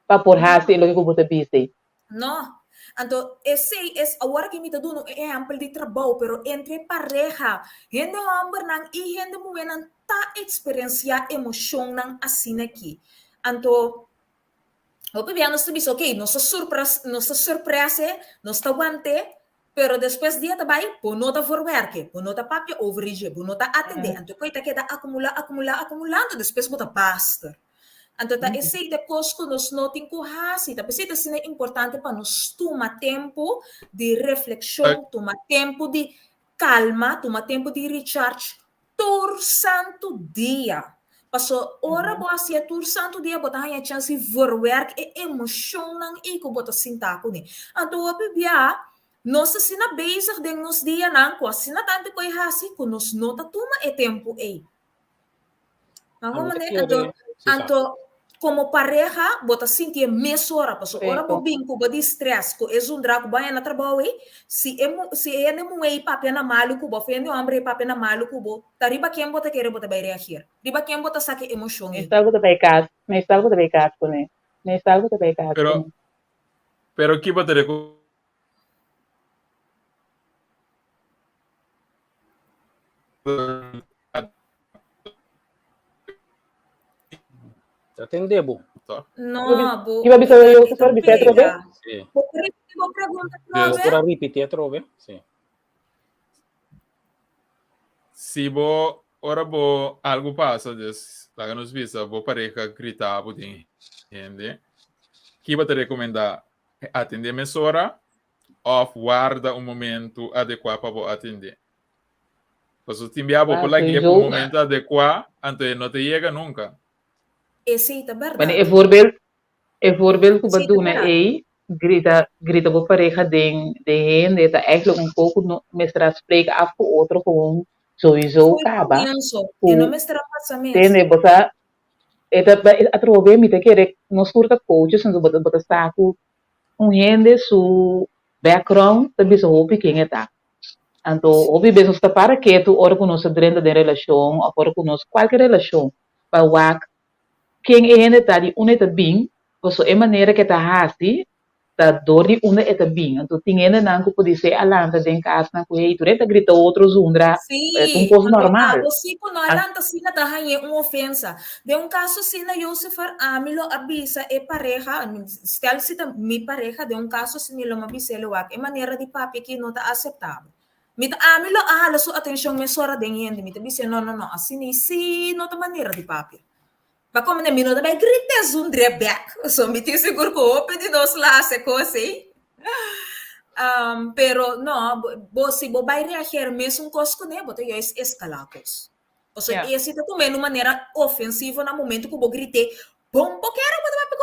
pa por no. hasi e loke ku bo ta bisa ei. No. Anto esei es awor aki mi ta duna un ehèmpel di trabou, pero entre pareha, hende hòmbernan i hende muhénan ta eksperensiá emoshonnan asina aki. Anto hopi bia nos ta bisa, okey, nos ta surpras, nos ta sorprès'e, nos ta want'é, pero despues dia ta bai, bo no ta voorwerk'e, bo no ta papia over di dje, bo no ta atendé, anto e koi ta keda akumulá, akumulá, akumulá, anto despues bo ta baster. Anto ta esei ta kos ku nos no tin ku hasi. Ta p'esei ta asina importante pa nos tuma tempu di reflekshon, tuma tempu di kalma, tuma tempu di recharge tur santu dia. Paso ora bo hasié tur santu dia bo ta haña chèns di verwerk e emoshonnan ei ku bo ta sinta kuné. Anto hopi bia nos ta asina bezig den nos dianan ku asina tantu ku e hasi ku nos no ta tuma e tempu ei. Anto, anto como pareha bo ta sinti e mesora, paso ora bo bin ku bo di stress ku e zundra ku bo haña na trabou ei, si e si e hende muhé ei papia na malu ku bo of e hende homber ei papia na malu ku bo, ta riba ken bo ta kere bo ta bai reagir? Riba ken bo ta saka e emocion ei? Meestal bo ta bai kas, meestal bo ta bai kas kuné. Meestal bo ta bai kas Pero, kuné. pero ki bo ta Ta tende bo. No, bo. Iba bisa yo que por bisa atrobe? Sí. Bo por repiti bo pregunta atrobe? Bo por repiti atrobe? Sí. Si bo ora bo algo pasa, dus laga nos bisa bo pareha grita bo den hende, ki bo ta recomenda? Atende mesora of warda un momento adekua pa bo atende? Pasobra tin bia bo por lag'é pa un momento adekua, anto e no ta yega nunka. Esei ta bèrdat. Bueno, e voorbeeld, e voorbeeld ku bo duna ei, grita, grita bo pareha den, den hende, ta eigenlijk un kos ku no mester a spreek af ku otro gewoon sowieso Fo'i kaba. komienso, Ku, e no mester a pasa mes. tende, bo sa, e ta, atrobe mi ta kere nos tur ta coaches, entonces bo ta, bo ta sa ku Un hende su background ta bisa hopi ken e ta. Anto hopi bes nos ta para ketu ora ku nos ta drenta den relashon òf ora ku nos kualke relashon pa wak ken e hende ta di unda e ta bin, pasobra e manera ku e ta hasi ta dor di unda e ta bin. Anto tin hendenan ku podisé a lanta den kasnan ku hey tur e ta grita otro zundra, Sí, ta un kos anto normal. abo sí ku no a lanta asina ta hañ'é un ofensa. Den un kaso asina, Josepher, ami lo a bisa e pareha, stel si ta mi pareha, den un kaso asina mi lo a bis'é, Wak, e manera di papia aki no ta aseptabel. Mi ta, ami lo a hala su atenshon mesora den hende, mi ta bis'é, no, no, no, asina ei sí no ta manera di papia. Pa komo mi no ta bai grita zundr'é bèk, so mi tin sigur ku hopi di nos lo hasi e kos ei. Pero no, bo si bo bai reageer mesun kos kuné, bo ta juist eskalá kos. Pasobra Ja. e si ta tum'é na un manera ofensivo na momento ku bo grit'é, bon bo kere bo ta bai pa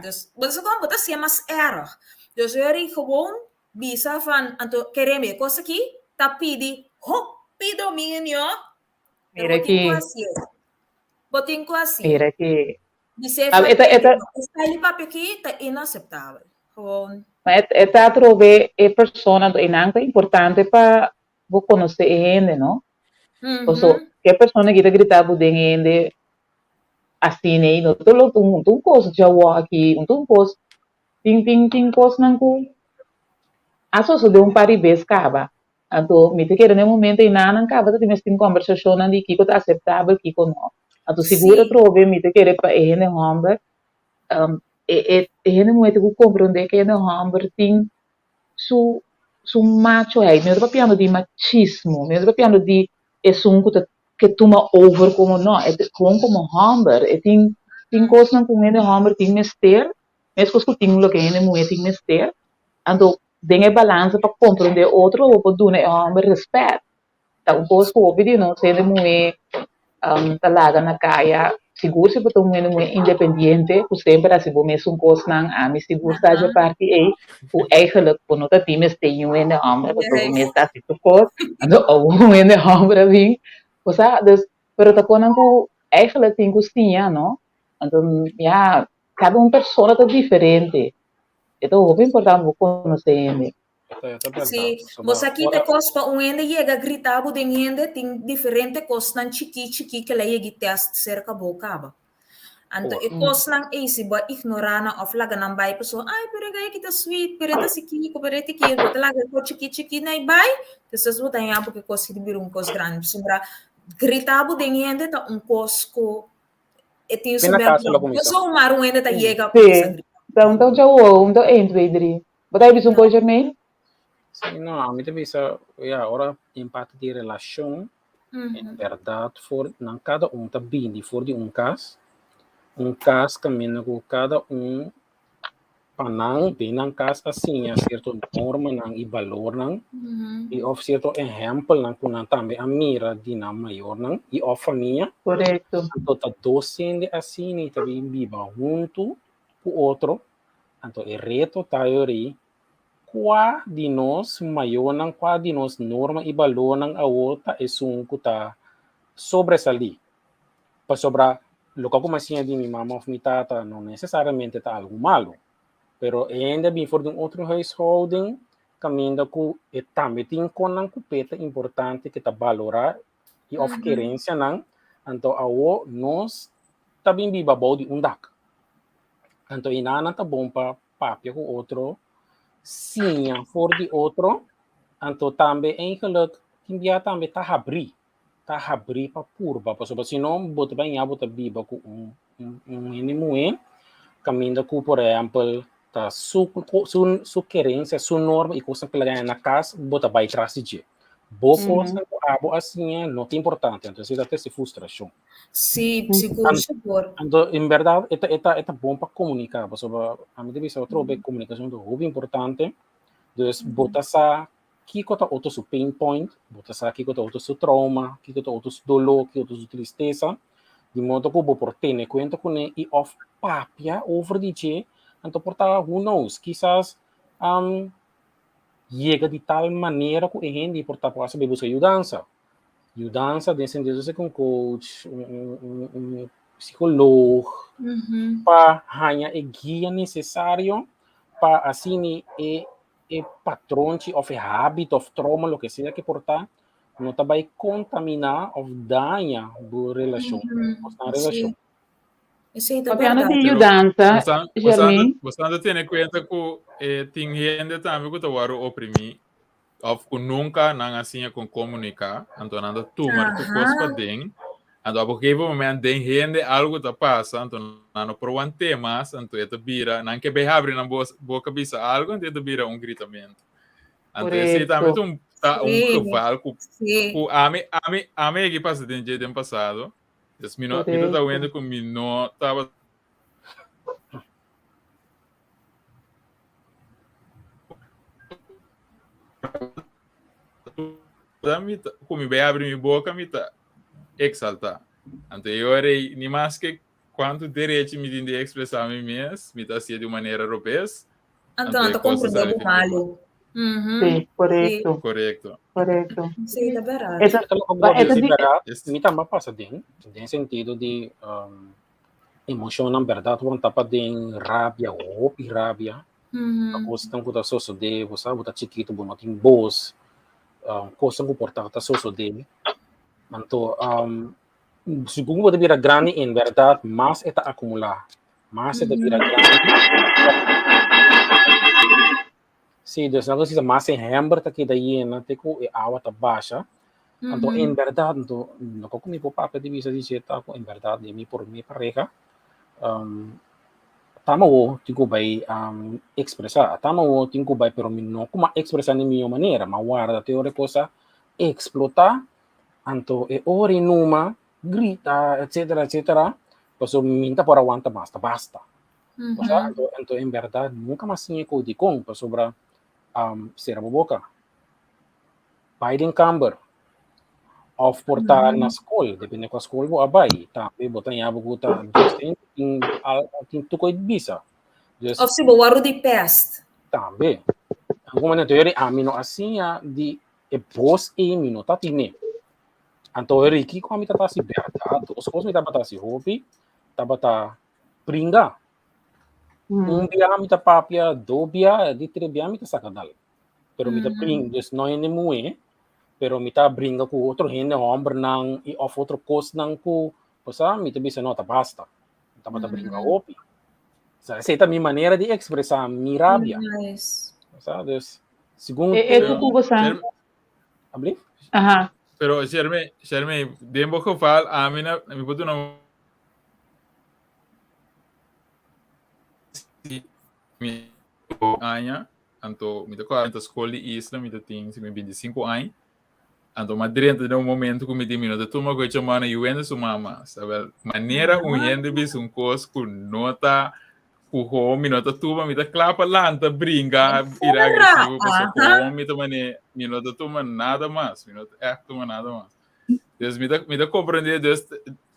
Dus bo ta sa kon bo ta hasié mas erg. Dus hori gewoon bisa van anto kere mi e kos aki ta pidi hopi dominio. Pero Mira bo tin ku aki. hasié. Bo tin ku hasié. Mira aki. Bis'é Ah, van e ta, e ta, e style di papia aki ta inaseptabel. Gewoon. Ma e, e ta atrobe e persona, anto einan ta importante pa bo konosé e hende, no? Paso, ke persona ki ta grita bo den hende asina ei, no ta lo un, un kos djawo aki, un un kos, tin, tin, tin kosnan ku a sosodé un par di bes kaba. Anto mi ta kere na e momento ei nan kaba ta tin mes tin kombersashonnan di kiko ta aseptabel, kiko no. Anto sigur atrobe mi ta kere pa e hende hòmber, e e hende muhé tin ku komprondé ku e hende hòmber tin su su machoheid. Mi no ta papiando di machismo, mi no ta papiando di esun ku ta ke tuma over komo no, e ta gewoon komo hòmber e tin tin kosnan ku un hende hòmber tin mester, meskos ku tin loke hende muhé tin mester. Anto den e balansa pa komprondé otro bo por duna e hòmber rèspèt. Ta un kos ku hopi di nos hende muhé ta laga na kaya. Sigur si bo ta un hende muy independiente ku semper hasi bo mesun kosnan, ami sigur sa dje parti ei ku eigenlijk bo no ta tin mester un hende hòmber pasobra bo mes ta hasi tur kos, anto awo un hende hòmber a bin, bo sa, dus pero ta konan ku eigenlijk tin ku siña no, anto ya kada un persona ta diferente, e ta hopi importante bo konosé hende. Sí, bo sa ki te kos pa un hende yega grita bo den hende tin diferente kosnan chikí chikí ke la yegi tèst serka bo kaba. Anto e kosnan ei si bo a ignorá nan òf laga nan bai pasobra ai pero e gaya ki ta sweet, pero e ta si kiko, pero e ta kiko, bo ta laga e kos chikí chikí na e bai, despues bo ta haña bo ku e kos ki ta bira un kos grandi. Pasobra grita bo den hende ta un kos ku e tin su bèrgwensa. No zomaar un hende ta yega Sí, ta un ta un chau, un ta een, twee, drie. Bo ta bisa un kos, Jermaine? Sí, no, ami ta bisa, ya, ora den parti di relashon, en bèrdat for nan kada un ta bini for di un kas, un kas kaminda ku kada un pa nan den nan kas a siña sierto normanan i balornan i òf sierto ehèmpelnan ku nan tambe a mira di nan mayornan i òf famia. Korekto. Anto ta dos hende asina i ta bin biba huntu ku otro. Anto e reto ta yori kua di nos mayornan, kua di nos norma i balornan awor ta esun ku ta sobresalí. Pasobra loke ku mi a siña di mi mama òf mi tata no nesesariamente ta algu malu, pero e hende a bin for di un otro huishouding kaminda ku e tambe tin konnan ku p'e ta importante ku e ta balorá i òf kerensianan, anto awor nos ta bin biba bou di un dak. Anto e nan ta bon pa papia ku otro, siña for di otro, anto tambe eigenlijk tin bia tambe ta habrí, ta habrí pa purba, pasobra si no bo ta baña bo ta biba ku un un hende muhé kaminda ku por ehèmpel ta su su su kerensia, su norma i kosnan ku el a gaña na kas bo ta bai tras di dje. Bo kosnan ku abo a siña no ta importante, anto esei ta trese frustrashon. Sí, sigur, sigur. Anto, en berdad, e ta, e ta, e ta bon pa komuniká, pasobra ami ta bisa otro be komunikashon ta hopi importante. Dus bo ta sa kiko ta otro su pain point, bo ta sa kiko ta otro su trauma, kiko ta otro su doló, kiko ta su tristesa, di modo ku bo por tene kuenta kuné i òf papia over di dje, anto por ta, who knows, kisas yega di tal manera ku e hende por ta por hasta bai buska yudansa. Yudansa den sentido di un coach, un, un, un, un psicoloog, pa haña e guia necesario pa asina e, e patronchi of e habit of trauma, lo que sea que por ta, no ta bai contaminá of daña bo relacion, bo relacion. Esei ta Papiando bèrdat. di yudansa, Jermaine. Bosnan ta tene kuenta ku eh, tin hende tambe ku ta wòrdu oprimí òf ku nunka nan a siña kon komuniká, anto nan ta tuma tur kos paden, anto op un gegeven moment den hende algu ta pasa, anto nan no por want'é mas, anto e ta bira, nan ke bai habri nan boka bisa algu, anto e ta bira un gritamentu. Anto esei tambe ta un ta un geval ku ku ami ami ami a yega pasa den dje den pasado, dus mi no mi ta ta wende ku mi no tabata Mi ta, ku mi bai abri mi boka mi ta eksaltá. Anto e ora ei, ni maske kuantu derechi mi tin di ekspresá mi mes, mi ta hasié di un manera robes. Anto Anto nan e ta kos ta komprendé sali bo fin malu. Sí, korekto. Sí. Korekto. Korekto. Sí, ta bèrdat. E ta, Ta loke bo ba, a e ta bisa di, bèrdat, mi tambe a pasa den, den sentido di Emoshonnan bèrdat bo ta paden rabia, hopi rabia, pa kosnan ku ta sosodé, bo sa bo ta chikitu bo no tin bos, kosnan ku por ta ta sosodé. Anto segun bo ta bira grandi en bèrdat mas e ta akumulá, mas e ta bira grandi. Sí, dus nan ta mas e hember ta keda yena te ku e awa ta basha. Anto en bèrdat anto loke ku mi por papia di bisa di dje ta ku en bèrdat di mi por mi pareha tama awo tin ku bai ekspresá, tama awo tin ku bai pero mi no kuma ekspresá di mihó manera, mi a warda te ora e kos a eksplotá, anto e ora i numa grita etsetera etsetera pasobra mi no ta por a wanta mas, ta basta. Osea, anto, anto en berdad nunca mas siña cu dicon, pasobra um, cera bo boca. Bai den camber. Òf por ta na skol, depende kua skol bo a bai. Tambe bo ta haña bo ku ta docente tin al tin tur kos di bisa. Dus Òf si bo wòrdu di pèst. Tambe. Algun manera anto yori ami no a siña di e bos ei mi no ta tine. Anto yori kiko ami ta hasi bèrdat? Dos kos mi tabata hasi hopi, tabata bringa. Un bia mi ta papia, dos bia, di tres bia mi ta saka dal. Pero mi ta bringa, dus no hende muhé, pero mi ta bringa ku otro hende hòmbernan i òf otro kosnan ku bo sa mi ta bisa no ta basta. Mi tabata bringa hopi. Sa esei ta mi manera di ekspresá mi rabia. Nice. Sa dus segun E e ku bo sa. Ablief? Aha. Pero Sherme, Sherme, den bo geval ami na mi por duna mi aña, anto mi ta kòrda skol di isla mi ta tin si mi 25 aña. Anto m'a drenta den un momento ku mi di mi no ta tuma ku e chamana i wende su mama. Sabel, manera un hende bisa un kos ku no ta ku ho mi no ta tuma, mi ta kla pa lanta, bringa, bira agresivo, pasobra ku ho mi ta mane mi no ta tuma nada mas, mi no ta ègt tuma nada mas. Dus mi ta mi ta komprendé, dus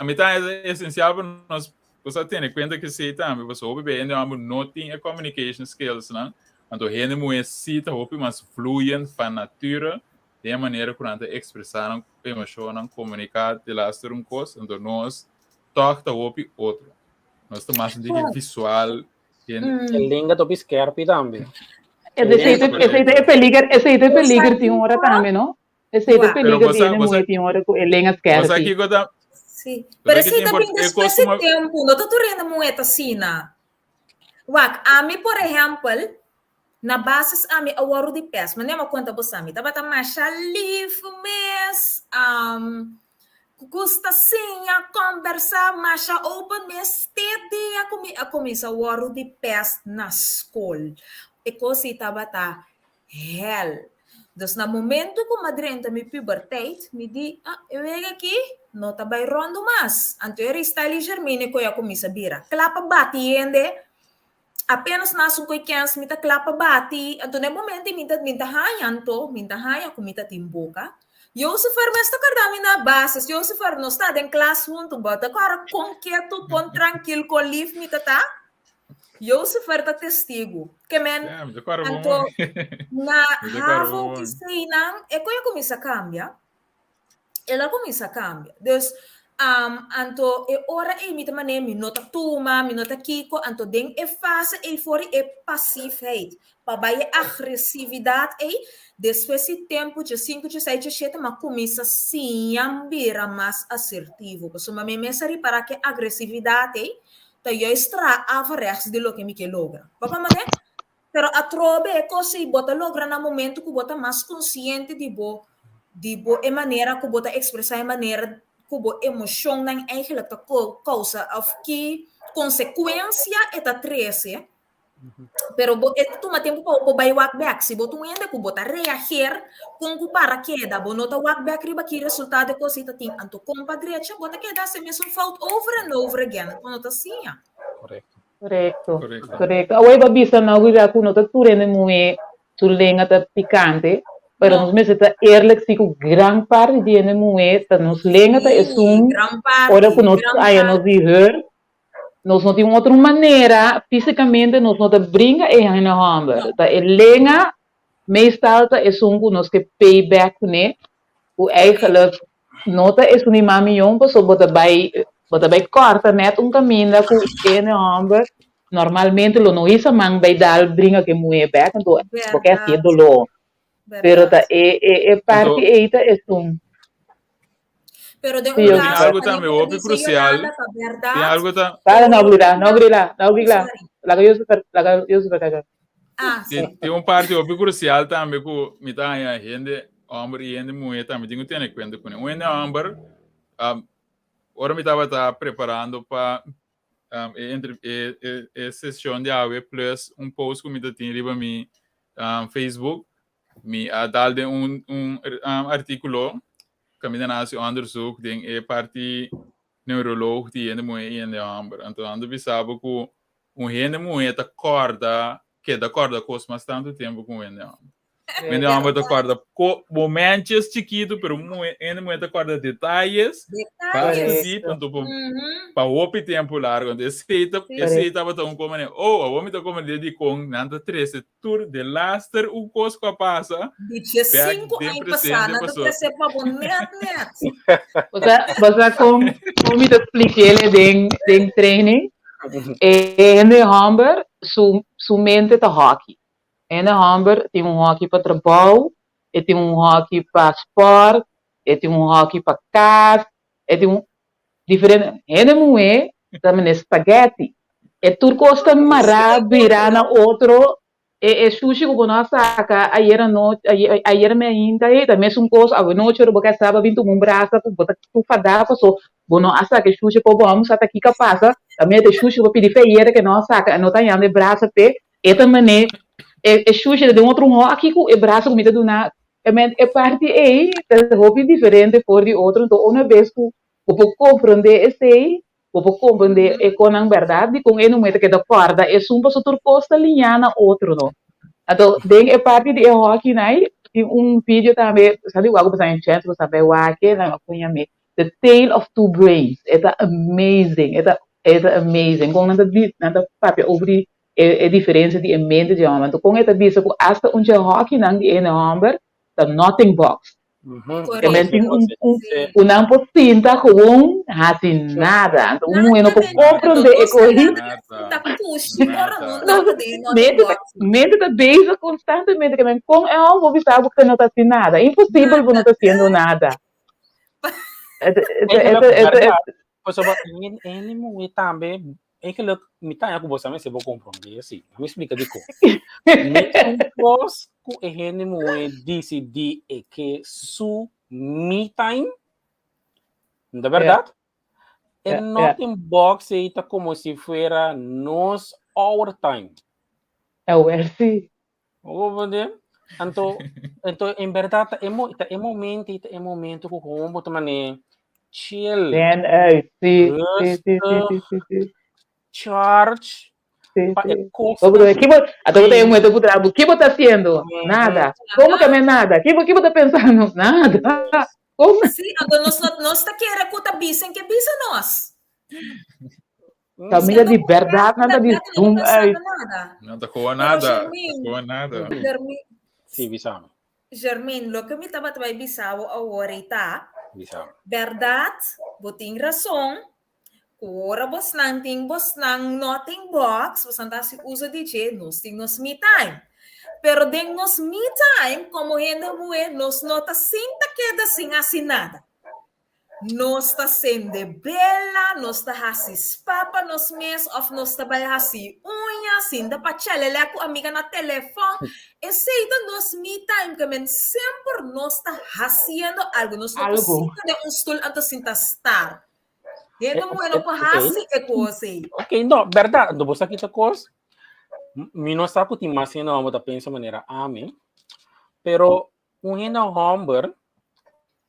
mi ta esensial pa nos Bo sa tene kuenta ku esei tambe, pasobra hopi bia hende hòmber no tin e communication skills nan, anto hende muhé sí ta hopi mas fluent van natura den e manera ku nan ta ekspresá nan emoshonnan, komuniká delaster un kos, anto nos tòg ta hopi otro. Nos ta mas un tiki visual, hende. E lenga ta hopi skerpi tambe. Esei ta e peliger, esei ta e peliger tin ora tambe, no? Esei ta Wak. Pero peliger bo di sa, hende bo sa, muhé tin ora ku e lenga bo sa skerpi. kiko ta, Sí. bo Pero sa ki esei ta ta import, bin e despues kos di kuma, tempu, no ta tur hende muhé ta asina. Wak, ami por ehèmpel, na basis ami a wòrdu di pès, manera mi a konta boso, mi tabata masha lif mes, ku gusta siña, kòmbersá, masha open mes, te dia ku mi a kuminsá wòrdu di pès na skol. E kos ei tabata hèl. Dus na momento ku m'a drenta mi puberteit, mi di, ah, e wega aki no ta bai ròndu mas. Anto e Ristali i Germine ku a kuminsá bira kla pa bati hende. Apenas nas un koi kèns mi ta kla pa bati. Anto na e momento ei mi ta mi ta haña anto, mi ta haña ku mi ta tin boka. Josepher mes ta kòrda mi na basis. Josepher, nos ta den klas huntu, bo ta kòrda kon ketu, kon trankil, kon lif mi ta ta? Josepher ta testigu. Ke men, Ja, mi ta kòrda bon anto bon. na Mi ta kòrda havo bon ki bon. seinan, e koe a kuminsá kambia. El a kuminsá kambia. Dus, anto e ora ei mi ta manera mi no ta tuma, mi no ta kiko, anto den e fase ei for di e pasiefheid pa bai e agresividat ei, despues di tempu dje sinku, dje seis, dje shete, mi a kuminsá siña bira mas asertivo. Pasobra mi mes a ripará ku e agresividat ei ta juist traha averechts di loke mi ke logra. Bo komprende? Pero atrobe e kos ei bo ta logra na momento ku bo ta mas konsiente di bo di bo e manera ku bo ta ekspresá e manera ku bo emoshonnan eigenlijk ta kousa òf ki konsekuensia e ta trese. Pero bo e ta tuma tempu pa bo bai wak bèk. Si bo ta un hende ku bo ta reageer kon ku para keda, bo no ta wak bèk riba ki resultado e kos ei ta tin. Anto kon pa drecha bo ta keda hasi e mesun fout over and over again. Anto no ta siña. Korekto. Korekto, Korekto. korekto. Awor bo a bisa no Guida ku no ta tur hende muhé su lenga ta pikante, pero No. nos mester ta eerlijk si ku gran parti di hende muhé ta nos lenga ta Sí, esun gran ora ku parti, nos gran haña nos parti. di hurt, nos no tin un otro manera, físikamente nos no ta bringa e hende hòmber. No. Ta e lenga meestal ta esun ku nos ke pay back kuné, ku eigenlijk no ta esun di mas miyon pasobra bo ta bai bo ta bai kòrta nèt un kaminda ku e hende hòmber normalmente lo no hisa man bai dal bringa ku e muhé bèk anto bo ke hasié Bèrdat, doló. Pero ta bèrdat. e e e parti Anto, ei ta esun. Pero den Sí, un tin caso, algo también tambe por hopi dice crucial, Yolanda, ta tin verdad. algo ta Dale, no Pero grila, no una, grila, no oh, grila. sorry. Laga Joseph, laga Joseph kaga. Ah, sí. Tin, tin un parti hopi crucial tambe ku mi ta haña hende homber i hende muhé tambe tin ku tene kuenta kuné. Un hende homber, um, ora mi tabata preparando pa um, e, entre, e, e, e seshon di awe plus un post ku mi ta tin riba mi um, Facebook, Mi a dal den un un artíkulo kaminda nan hasi onderzoek den e parti neuroloog di hende muhé i hende hòmber. Anto nan ta bisa bo ku un hende muhé ta kòrda, keda kòrda kos mas tantu tempu ku un hende hòmber. Hende homber ta corda ko momentjes chiquito, pero hende mujer ta corda detalles. Detalles. Sí, tanto pa, pa hopi tempo largo. Entonces, esey ta, esey tabata un como ne, oh, awor mi ta comprende di con nan ta trece tur de laster un cos cu a pasa. Di dje Back cinco den aña presente pasá, nan ta paso. trece pa bo net net. Osea, osea con, con mi ta expliquele den, den training, e hende homber su, su mente ta hockey. Hende hòmber tin un hòki pa trabou, e tin un hòki pa spòrt, e tin un hòki pa kas, e tin un diferente. Hende muhé ta mene spagèti. E tur kos ta mará birá na otro. E e shushi ku bo no a saka ayer anochi, ayer meinta ei ta mesun kos awenochi ora bo ke sa bo a bin tuma un brasa ku bo ta tur fadá paso bo no a saka e shushi por bo amo sa ta kiko a pasa, ta mete shushi ku bo pidi fe ayera ke no a saka e no ta hañando e brasa p'e. E ta mané e e shushi ta den otro hòki ku e brasa ku mi ta duna. E men e parti ei ta hopi diferente for di otro. Enton una bes ku bo por komprondé esei, bo por komprondé e konan bèrdat dikon e numero ta keda kòrda esun pasobra tur kos ta liñá na otro no. Anto den e parti di e hòkinan ei tin un video tambe, sa di wak ku bo sa en chèns bo sa bai wak e, nan a koña mi The Tale of Two Brains. E ta amazing, e ta e ta amazing kon nan ta di nan ta papia over di e e diferencia di e mente di e homber. Anto kon e ta bisa ku asta un dje hòkinan di ene homber ta nothing box. E men tin un un ku nan por sinta gewoon hasi nada. Anto un muhé no por komprondé e kohi. Mente ta mente ta bezig konstantemente ke men kon e hòmber por bisa bo ku no ta hasi nada. Imposibel bo no ta hasiendo nada. Pasobra hende muhé tambe Eigenlijk, mi ta ku boso mester por komprondé si. Mi splika dikon. Mesun kos ku e hende muhé disidí e ke su me time, no ta bèrdat? E nothing box ei ta komo si fuera nos our time. Awel si. Bo comprende? Anto, anto en berdad ta e mo, ta e momento, ta e momento ku gewoon bo ta mane chill. Den uit, sí, sí, sí, sí, sí, sí, sí. Charge. Sí, Pa sí. e kos. Bo bedoel, ki bo, anto bo ta e momento ku tra bo, ki bo ta haciendo? Nada. Komo ke me nada? Ki bo, ki bo ta pensando? Nada. Komo? Sí, anto nos no, nos ta kere ku ta bisen ke bisa nos. Kaminda di bèrdat nan ta di zoom uit. No ta koa nada, koa nada. Sí, bisami. Jermaine, loke mi tabata bai bisa bo awor ei ta, Bisami. bèrdat, bo tin rason, ku ora bosnan tin bosnan nothing box, bosnan ta hasi uso di dje, nos tin nos me time. Pero den nos me time, komo hende muhé, nos no ta sinta keda sin hasi nada. Nos ta sende bela, nos ta hasi spa pa nos mes òf nos ta bai hasi uña, sinta pa chalelè ku amiga na telefòn. Esei ta nos me time ke men semper nos ta hasiendo algu. Nos no por sinta den un stul anto sinta star. Hende muhé no por hasi e kos ei. Ok, no, bèrdat. Anto bo sa kita kos? Mi no sa ku tin mas hende hòmber ta pensa manera ami, pero un hende hòmber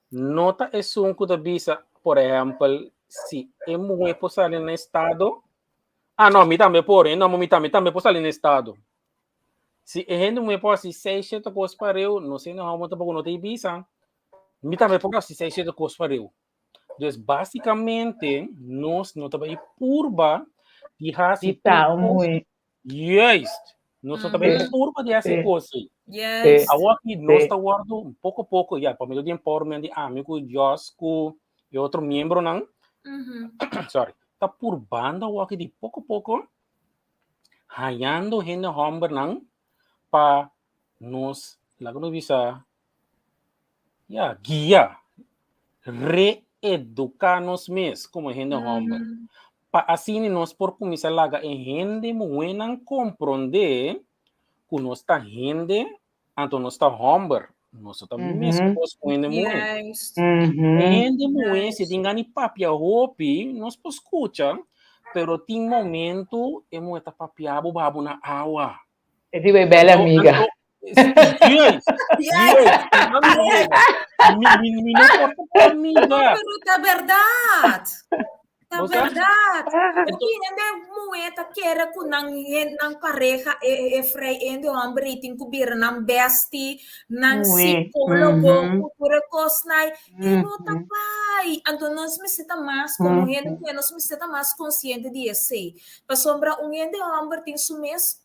no ta esun ku ta bisa, por ehèmpel, si e muhé por sali na estado, ah no, mi tambe por, no, mi tambe, mi tambe por sali na estado. Si e hende muhé por hasi seis, shete kos pareu, nos hende hòmber tampoko no ta bisa, mi tambe por hasi seis, shete kos pareu. Dus básikamente nos no ta bai purba di hasi Di ta un muhé. Juist. Nos no ta bai purba di hasi kos ei. Juist. Awor aki nos ta wòrdu poko poko ya pa medio di empowerment di ami ku Jos ku e otro miembronan sorry ta purbando awor aki di poko poko hañando hende hòmbernan pa nos laga nos bisa ya guia reeduká nos mes komo hende hòmber pa asina nos por kuminsá laga e hende muhénan komprondé ku nos ta hende anto nos ta hòmber nos no ta meskos ku hende muhé. E hende muhé si tin gana di papia hopi nos por skucha pero tin momento e muhé ta papia bo baha bo na awa. E di bay bel amiga. Juist, juist. Mi no por ta amiga. Pero ta berdad. Ta bèrdat. Hopi hende muhé ta kere ku nan nan pareha e frei hende hòmber ei tin ku bira nan bèsti, nan sikólogo, ku tur e kosnan ei. E no ta bai. Anto nos mester ta mas komo hende muhé nos mester ta mas konsiente di esei. Pasobra un hende hòmber tin su mes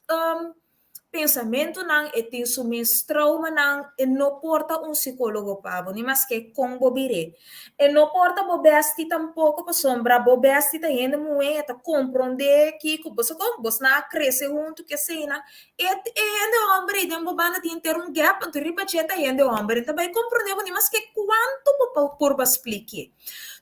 Pensamentunan, e tin su mes traumanan, e no por ta un psicólogo pa bo, ni maske con bo bir'é. E no por ta bo bestie tampoco pasobra bo bestie ta hende muhé, e ta comprendé kico, bo sa con, bosnan a crece hunto cu eseinan. E e hende homber ei den bo banda tin henter un gap, anto riba dje ta hende homber, e ta bai comprendé bo ni maske cuanto bo purba spliké.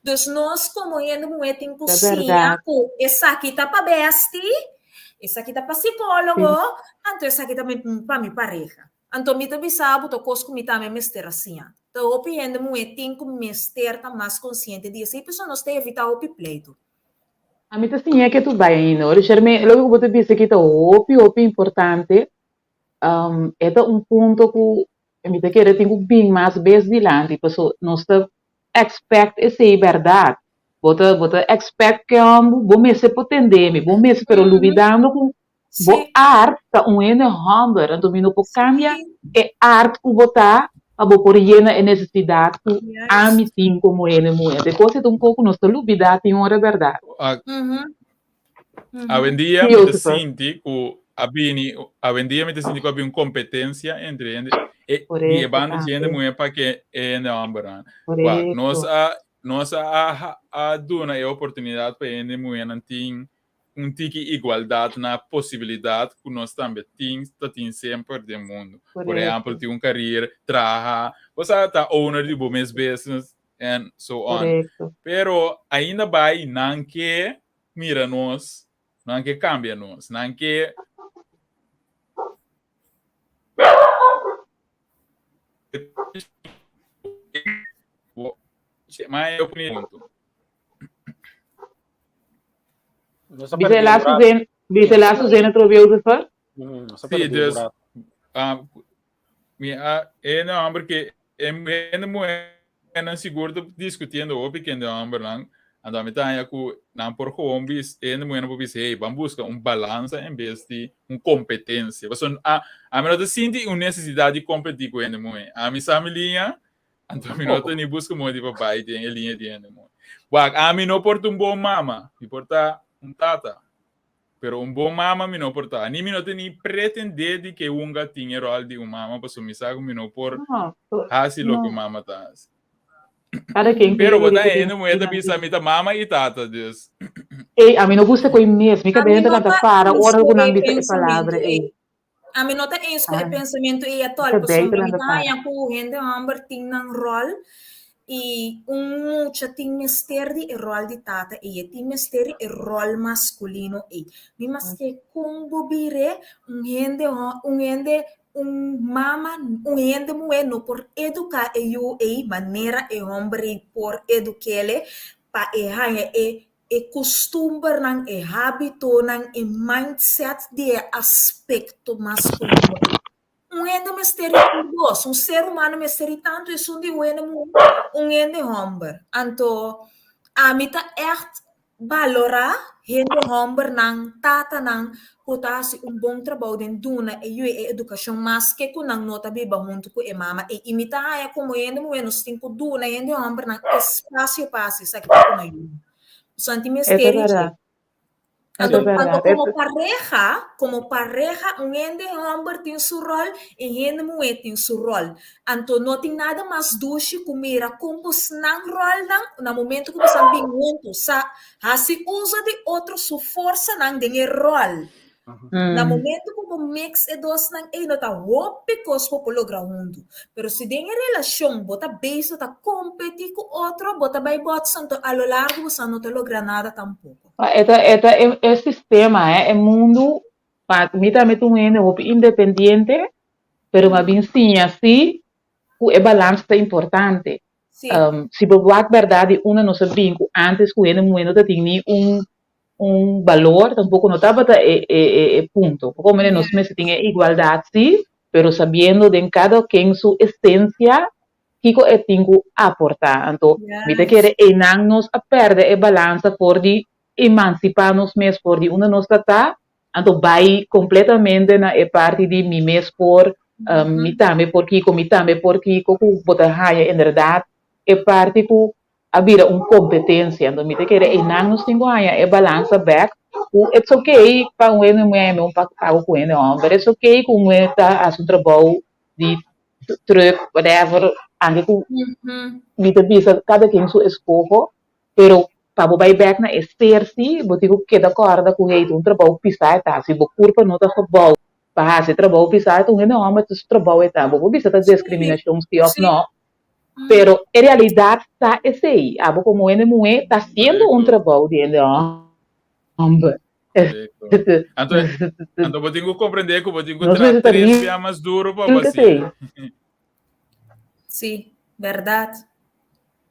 Dus nos como hende muhé tin cu siña cu esaki ta pa bestie, Esaki ta pa psicólogo, anto esaki ta pa mi pareha. Anto mi ta bisa bo ta kos ku mi tambe mester a siña. Ta hopi hende muhé tin ku mester ta mas konsiente di esei, pasobra nos ta evitá hopi pleitu. Ami ta siña ke tu bai ainda. Ora Shermaine, loke ku bo ta bisa aki ta hopi hopi importante. E ta un punto ku mi ta kere tin ku bin mas bes dilanti, pasobra nos ta expect esei bèrdat. Bo ta bo ta expect ke hòmber bo mester por tende mi, bo mester pero lubidando ku bo art ta un hende hòmber, anto mi no por kambia e art ku bo ta pa bo por yena e nesesidat ku ami tin komo hende muhé. Anto e kos ei ta un kos ku nos ta lubidá tin ora bèrdat. Awendia mi ta sinti ku a bini, awendia mi ta sinti ku a bini un kompetensia entre hende, e di e banda di hende muhé pa ke e hende hòmbernan. Wak, nos a nos a a duna e oportunidat pa e hende muhénan tin un tiki igualdat na posibilidat ku nos tambe tin ta tin semper den mundu. Por ehèmpel, tin un karier, traha, bo sa ta owner di bo mes business and so on. Pero ainda bai nan ke mira nos, nan ke kambia nos, nan ke Ma eu punto. Bisa la Suzanne, bisa la Suzanne atrobe Joseph? Sí, dus mi a e no homber ke e hende muhénan sigur ta diskutiendo hopi ku hende hombernan, anto mi ta haña ku nan por gewoon bis e hende muhénan por bisa hey ban buska un balansa en bes di un kompetensia. Pasobra a ami no ta sinti un nesesidat di kompetí ku hende muhé. Ami sa mi liña, anto mi no ta ni buska moda pa bai den e liña di hende muhé. Wak, ami no por ta un bon mama, mi por ta un tata. Pero un bon mama mi no por ta. Ni mi no ta ni pretendé di ke hunga tin e ròl di un mama pasobra mi sa ku mi no por hasi loke un mama ta hasi. Kada ken Pero bo ta hende muhé ta bisa mi ta mama i tata, dus. Ey, ami no gusta ku e mes. Mi kabes ta lanta para ora ku nan bisa e palabra ey. Ami no ta eens ku e pensamentu ei atòl, pasobra mi ta haña ku hende hòmber tin nan ròl i un mucha tin mester di e ròl di tata ei, e tin mester di e ròl maskulino ei. Mi maske kon bo bir'é, un hende un hende un mama, un hende muhé no por eduká e yu ei manera e hòmber ei por eduk'é pa e haña e E kustumbernan, e hábitonan, e mindset di e aspekto maskulino ei. Un hende mester di tur dos, un ser humano mester di tantu esun di un hende muhé, un hende hòmber. Anto ami ta ègt balorá hende hòmbernan, tatanan ku ta hasi un bon trabou den duna e yu e edukashon maske ku nan no ta biba huntu ku e mama ei. I mi ta haña komo hende muhé nos tin ku duna hende hòmbernan espasio pa hasi esaki pa ku nan yu. Pasobra tin mester di dje. Anto komo pareha, komo pareha un hende hòmber tin su ròl i hende muhé tin su ròl. Anto no tin nada mas dushi ku mira kon bosnan ròlnan na momento ku bosan bin huntu sa Hasi uso di otro su forsanan den e ròl. Na momento ku bo mix e dosnan ei no ta hopi kos bo por logra huntu. Pero si den e relashon bo ta bezig ta kompetí ku otro, bo ta bai bòtsa anto a lo largo boso no ta logra nada tampoko. E ta e ta e sistema e mundu pa mi tambe ta un hende hopi independiente pero mi a bin siña si ku e balans ta importante. Si bo wak bèrdat di unda nos a bin ku ántes ku hende muhé no ta tin ni un un balor tampoko no tabata e e e punto. Poko manera nos mester tin e igualdat sí, pero sabiendo den kada ken su esensia. kiko e tin ku aportá. Anto mi ta kere einan nos a pèrdè e balansa for di emansipá nos mes for di unda nos ta ta, anto bai kompletamente na e parti di mi mes por, mi tambe por kiko, mi tambe por kiko, ku bo ta haña inderdat e parti ku a bira un kompetensia. Anto mi ta kere einan nos tin ku haña e balansa bèk ku it's okay pa un hende muhé hende un pago ku hende hòmber, it's okay ku un muhé ta hasi un trabou di truck, whatever, anke ku mi ta bisa kada ken su eskoho, pero pa bo bai bèk na e ser si, bo tin ku keda kòrda ku hey ta un trabou pisá e ta, si bo kurpa no ta gebou pa hasi e trabou pisá e ta un hende hòmber ta su trabou e ta, bo por bisa ta diskriminashon si òf nò, pero e realidat ta esei, abo komo hende muhé ta hasiendo un trabou di hende hòmber. Anto, anto bo tin ku komprendé ku bo tin ku traha tres bia mas duro pa bo hasi. Sí, bèrdat.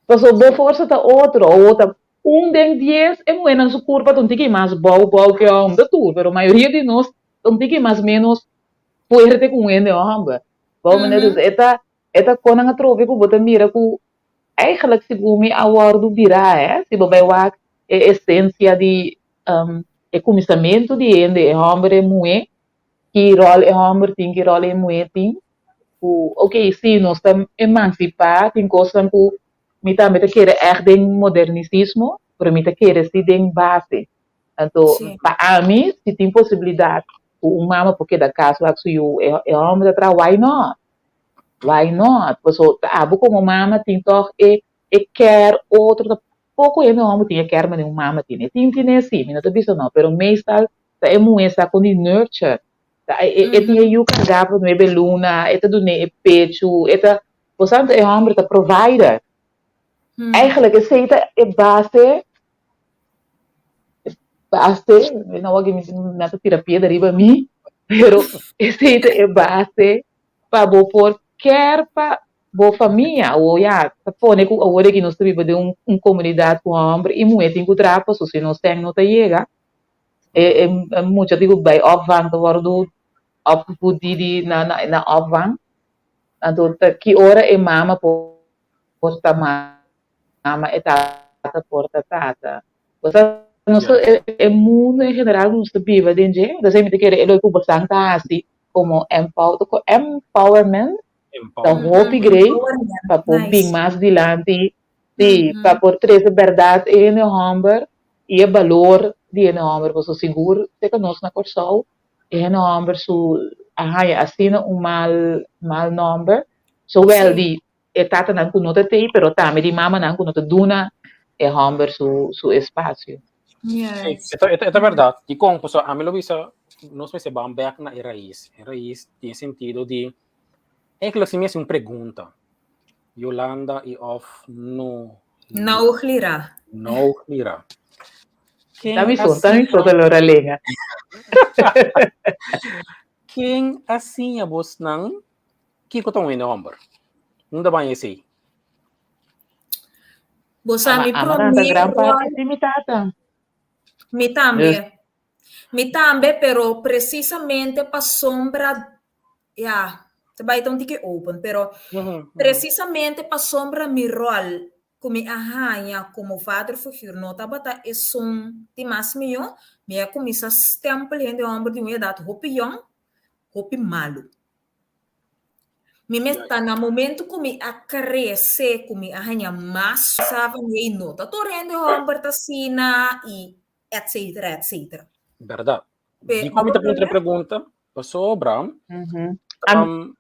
Pasobra bo forsa ta otro, o ta un den dies e muhénan su kurpa ta un tiki mas bou bou ke hòmber tur, pero mayoria di nos ta un tiki mas ménos fuerte ku un hende hòmber. Bou manera dus e ta e ta kon nan atrobe ku bo ta mira ku eigenlijk segun mi a wòrdu birá, eh, si bo bai wak e esensia di e kuminsamentu di hende, e hòmber e muhé, ki ròl e hòmber tin, ki ròl e muhé tin, ku oke si nos ta emansipá, tin kosnan ku mi tambe ta kere ègt den modernisismo, pero mi ta kere si den base. Anto pa ami si tin posibilidat ku un mama por keda kas wak su yu, e hòmber ta traha, why not? Why not? Pasobra abo komo mama tin tòg e e care otro ta Poko hende homber tin e kèrmen di un mama tine. Tin tine si, mi no ta bisa no, pero meestal ta e muhé sa kon di nurture. Ta e e tin e yu kargá pa nuebe luna, e ta dun'é e pechu, e ta, bo sa anto e homber ta provider. Eigenlijk esei ta e base, e base, mi no wak mi nan ta tira piedra riba mi, pero esei ta e base pa bo por kèr pa bo famia awor ya ta pone ku awor aki nos ta biba den un un komunidat ku hòmber i muhé tin ku traha paso si nos sèn no ta yega e e mucha tin ku bai opvang ta wòrdu opgeput di di na na na opvang anto ta ki ora e mama por ta mama e tata por ta tata bo sa nos ta e e mundu en general ku nos ta biba den dje entonces mi ta kere e loke ku bosan ta hasi komo empowerment Ta hopi grei pa por bin mas dilanti, sí, pa por trese bèrdat e hende hòmber i e balor di hende hòmber, pasobra sigur te ku nos na Kòrsou e hende hòmber su a haña asina un mal mal nòmber, zowel di e tatanan ku no ta tei pero tambe di mamanan ku no ta duna e hòmber su su espasio. Sí, e ta bèrdat. Dikon? Pasobra ami lo bisa nos mester ban bèk na e rais. E rais tin sentido di Eigenlijk si mi hasi un pregunta. Yolanda i of no. No glira. No glira. Ta mi so, ta mi so ta lora lenga. Ken a siña bosnan kiko ta un hende homber? Unda baña esei? Bo sa mi Ama nan ta promé gran rol. parti di mi tata. Mi tambe. Mi tambe, pero precisamente pasobra Ya, ta bai ta un tiki open, pero precisamente pasobra mi rol ku mi a haña komo vaderfiguur no tabata esun di mas mihó, mi a kuminsá stempel hende hòmber di un edat hopi yòn, hopi malu. Mi mes ta na momento ku mi a krese, ku mi a haña mas sa van hey no ta tur hende hòmber ta asina i etcetera etcetera. Bèrdat. Dikon mi ta puntra e pregunta? Pasobra, Um,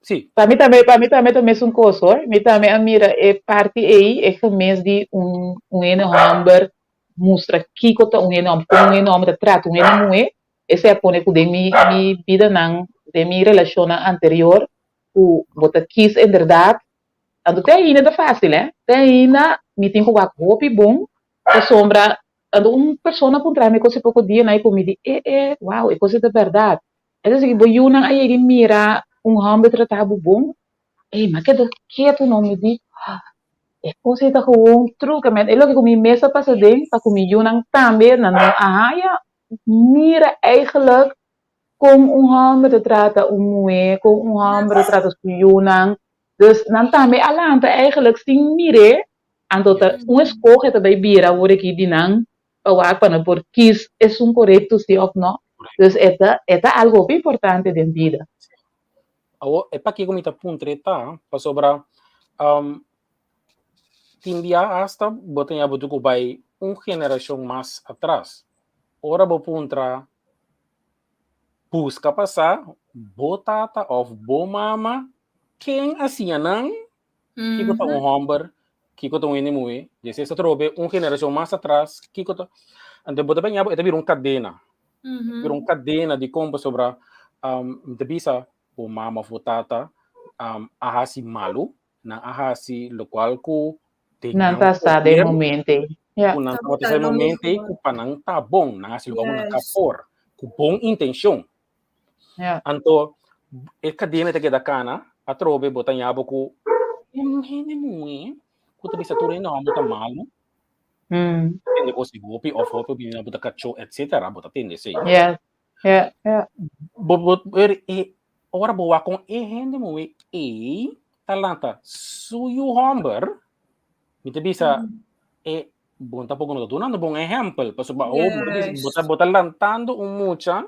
sí. Pa mi tambe, pa mi tambe ta mesun kos hoor. Mi tambe a mira e parti ei, e gemes di un un hende hòmber mustra kiko ta un hende hòmber, kon un hende hòmber ta trata un hende muhé. Esei a pone ku den mi mi bidanan, den mi relashonnan anterior, ku bo ta kis inderdat. Anto te ainda ta fásil, eh. Te ainda mi tin ku wak hopi bon pasobra Anto un persona a puntra mi e kos e poko dianan i ku mi di, e e, wow, e kos ei ta bèrdat. Es esaki bo yunan a yega i mira un hòmber trata bo bon? Ey, mi a keda ketu no, mi di, e kos ei ta gewoon truke, men. E loke ku mi mes a pasa den pa ku mi yunan tambe nan no a haña mira eigenlijk kon un hòmber ta trata un muhé, kon un hòmber ta trata su yunan. Dus nan tambe a lanta eigenlijk sin mir'é, anto ta un eskohe ta bai bira awor aki di nan pa wak pa nan por kis esun korekto si òf no. Dus e ta e ta algo hopi importante den bida. Awor, e pakiko mi ta puntra e ta, pasobra tin bia asta bo ta ña bo tuku bai un generashon mas atras. Ora bo puntra buska pasá bo tata òf bo mama ken a siña nan kiko ta un hòmber, kiko ta un hende muhé. Dese esta trobe un generashon mas atras kiko ta. Anto bo ta baña bo e ta bira un kadena. Bira un kadena dikon pasobra mi ta bisa bo mama òf bo tata a hasi malu, nan a hasi lokual ku den Nan nan ta sa den poder, momento ei. Ja. ku nan tabata Tabata sa e lo momento ei mehor. ku pa nan ta bon, nan hasi lokual ku nan ka Juist. por, ku bon intenshon. Ja. Anto e kadena ta keda kana, atrobe bo ta ña bo ku un hende muhé ku ta bisa tur hende hòmber ta malu, tende kos di hopi òf hopi opinion bo ta kachó etsetera, bo ta tende esei. Yes. Ja, ja. Bo bo er e ora bo wak kon e hende muhé ei ta lanta su yu hòmber, mi ta bisa e bo tampoko no ta dunando bon ehèmpel, pasobra bo ta bisa bo ta bo ta lantando un mucha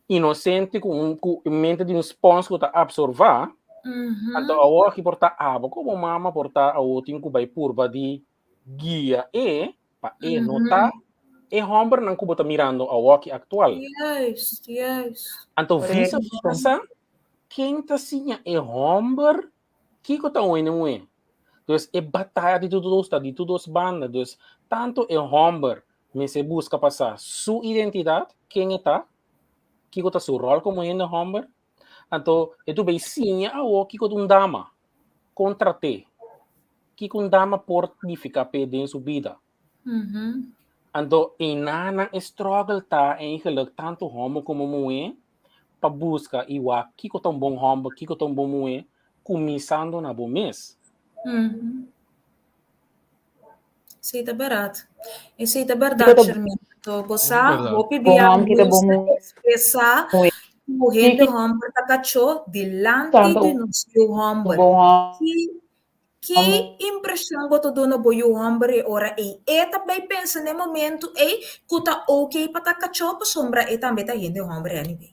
inosente ku un ku mente di un spons ku ta apsorvá, anto awor aki por ta abo komo mama por ta awor tin ku bai purba di guia e pa e no ta e hòmbernan ku bo ta mirando awoki aktual. Juist, juist. Anto visa versa, ken ta siña e hòmber kiko ta un hende muhé? Dus e bataya di tur dos ta di tur dos banda. Dus tantu e hòmber mester buska pa sa su identidat, ken e ta, kiko ta su ròl komo hende hòmber, Anto e tu bay siña awo kiko ta un dama, kon trat'é, kiko un dama por nifiká p'e den su bida. Anto einan e struggle ta eigenlijk tantu hòmber komo muhé pa buska i wak kiko ta un bon hòmber, kiko ta un bon muhé, kuminsando na bo mes. Esei ta bèrdat. Esei ta bèrdat, Shermin. Anto bo sa, hopi Bon bia hòmber kita nos bon ta muhé. ekspresá ku hende hòmber ta kachó dilanti Tantu di nos yu un hòmber. bon Ki ki impreshon bo ta duna bo yu hòmber e ora ei? E ta bai pensa na e momentu ei ku ta oké pa ta kachó pasobra e tambe ta hende hòmber anyway.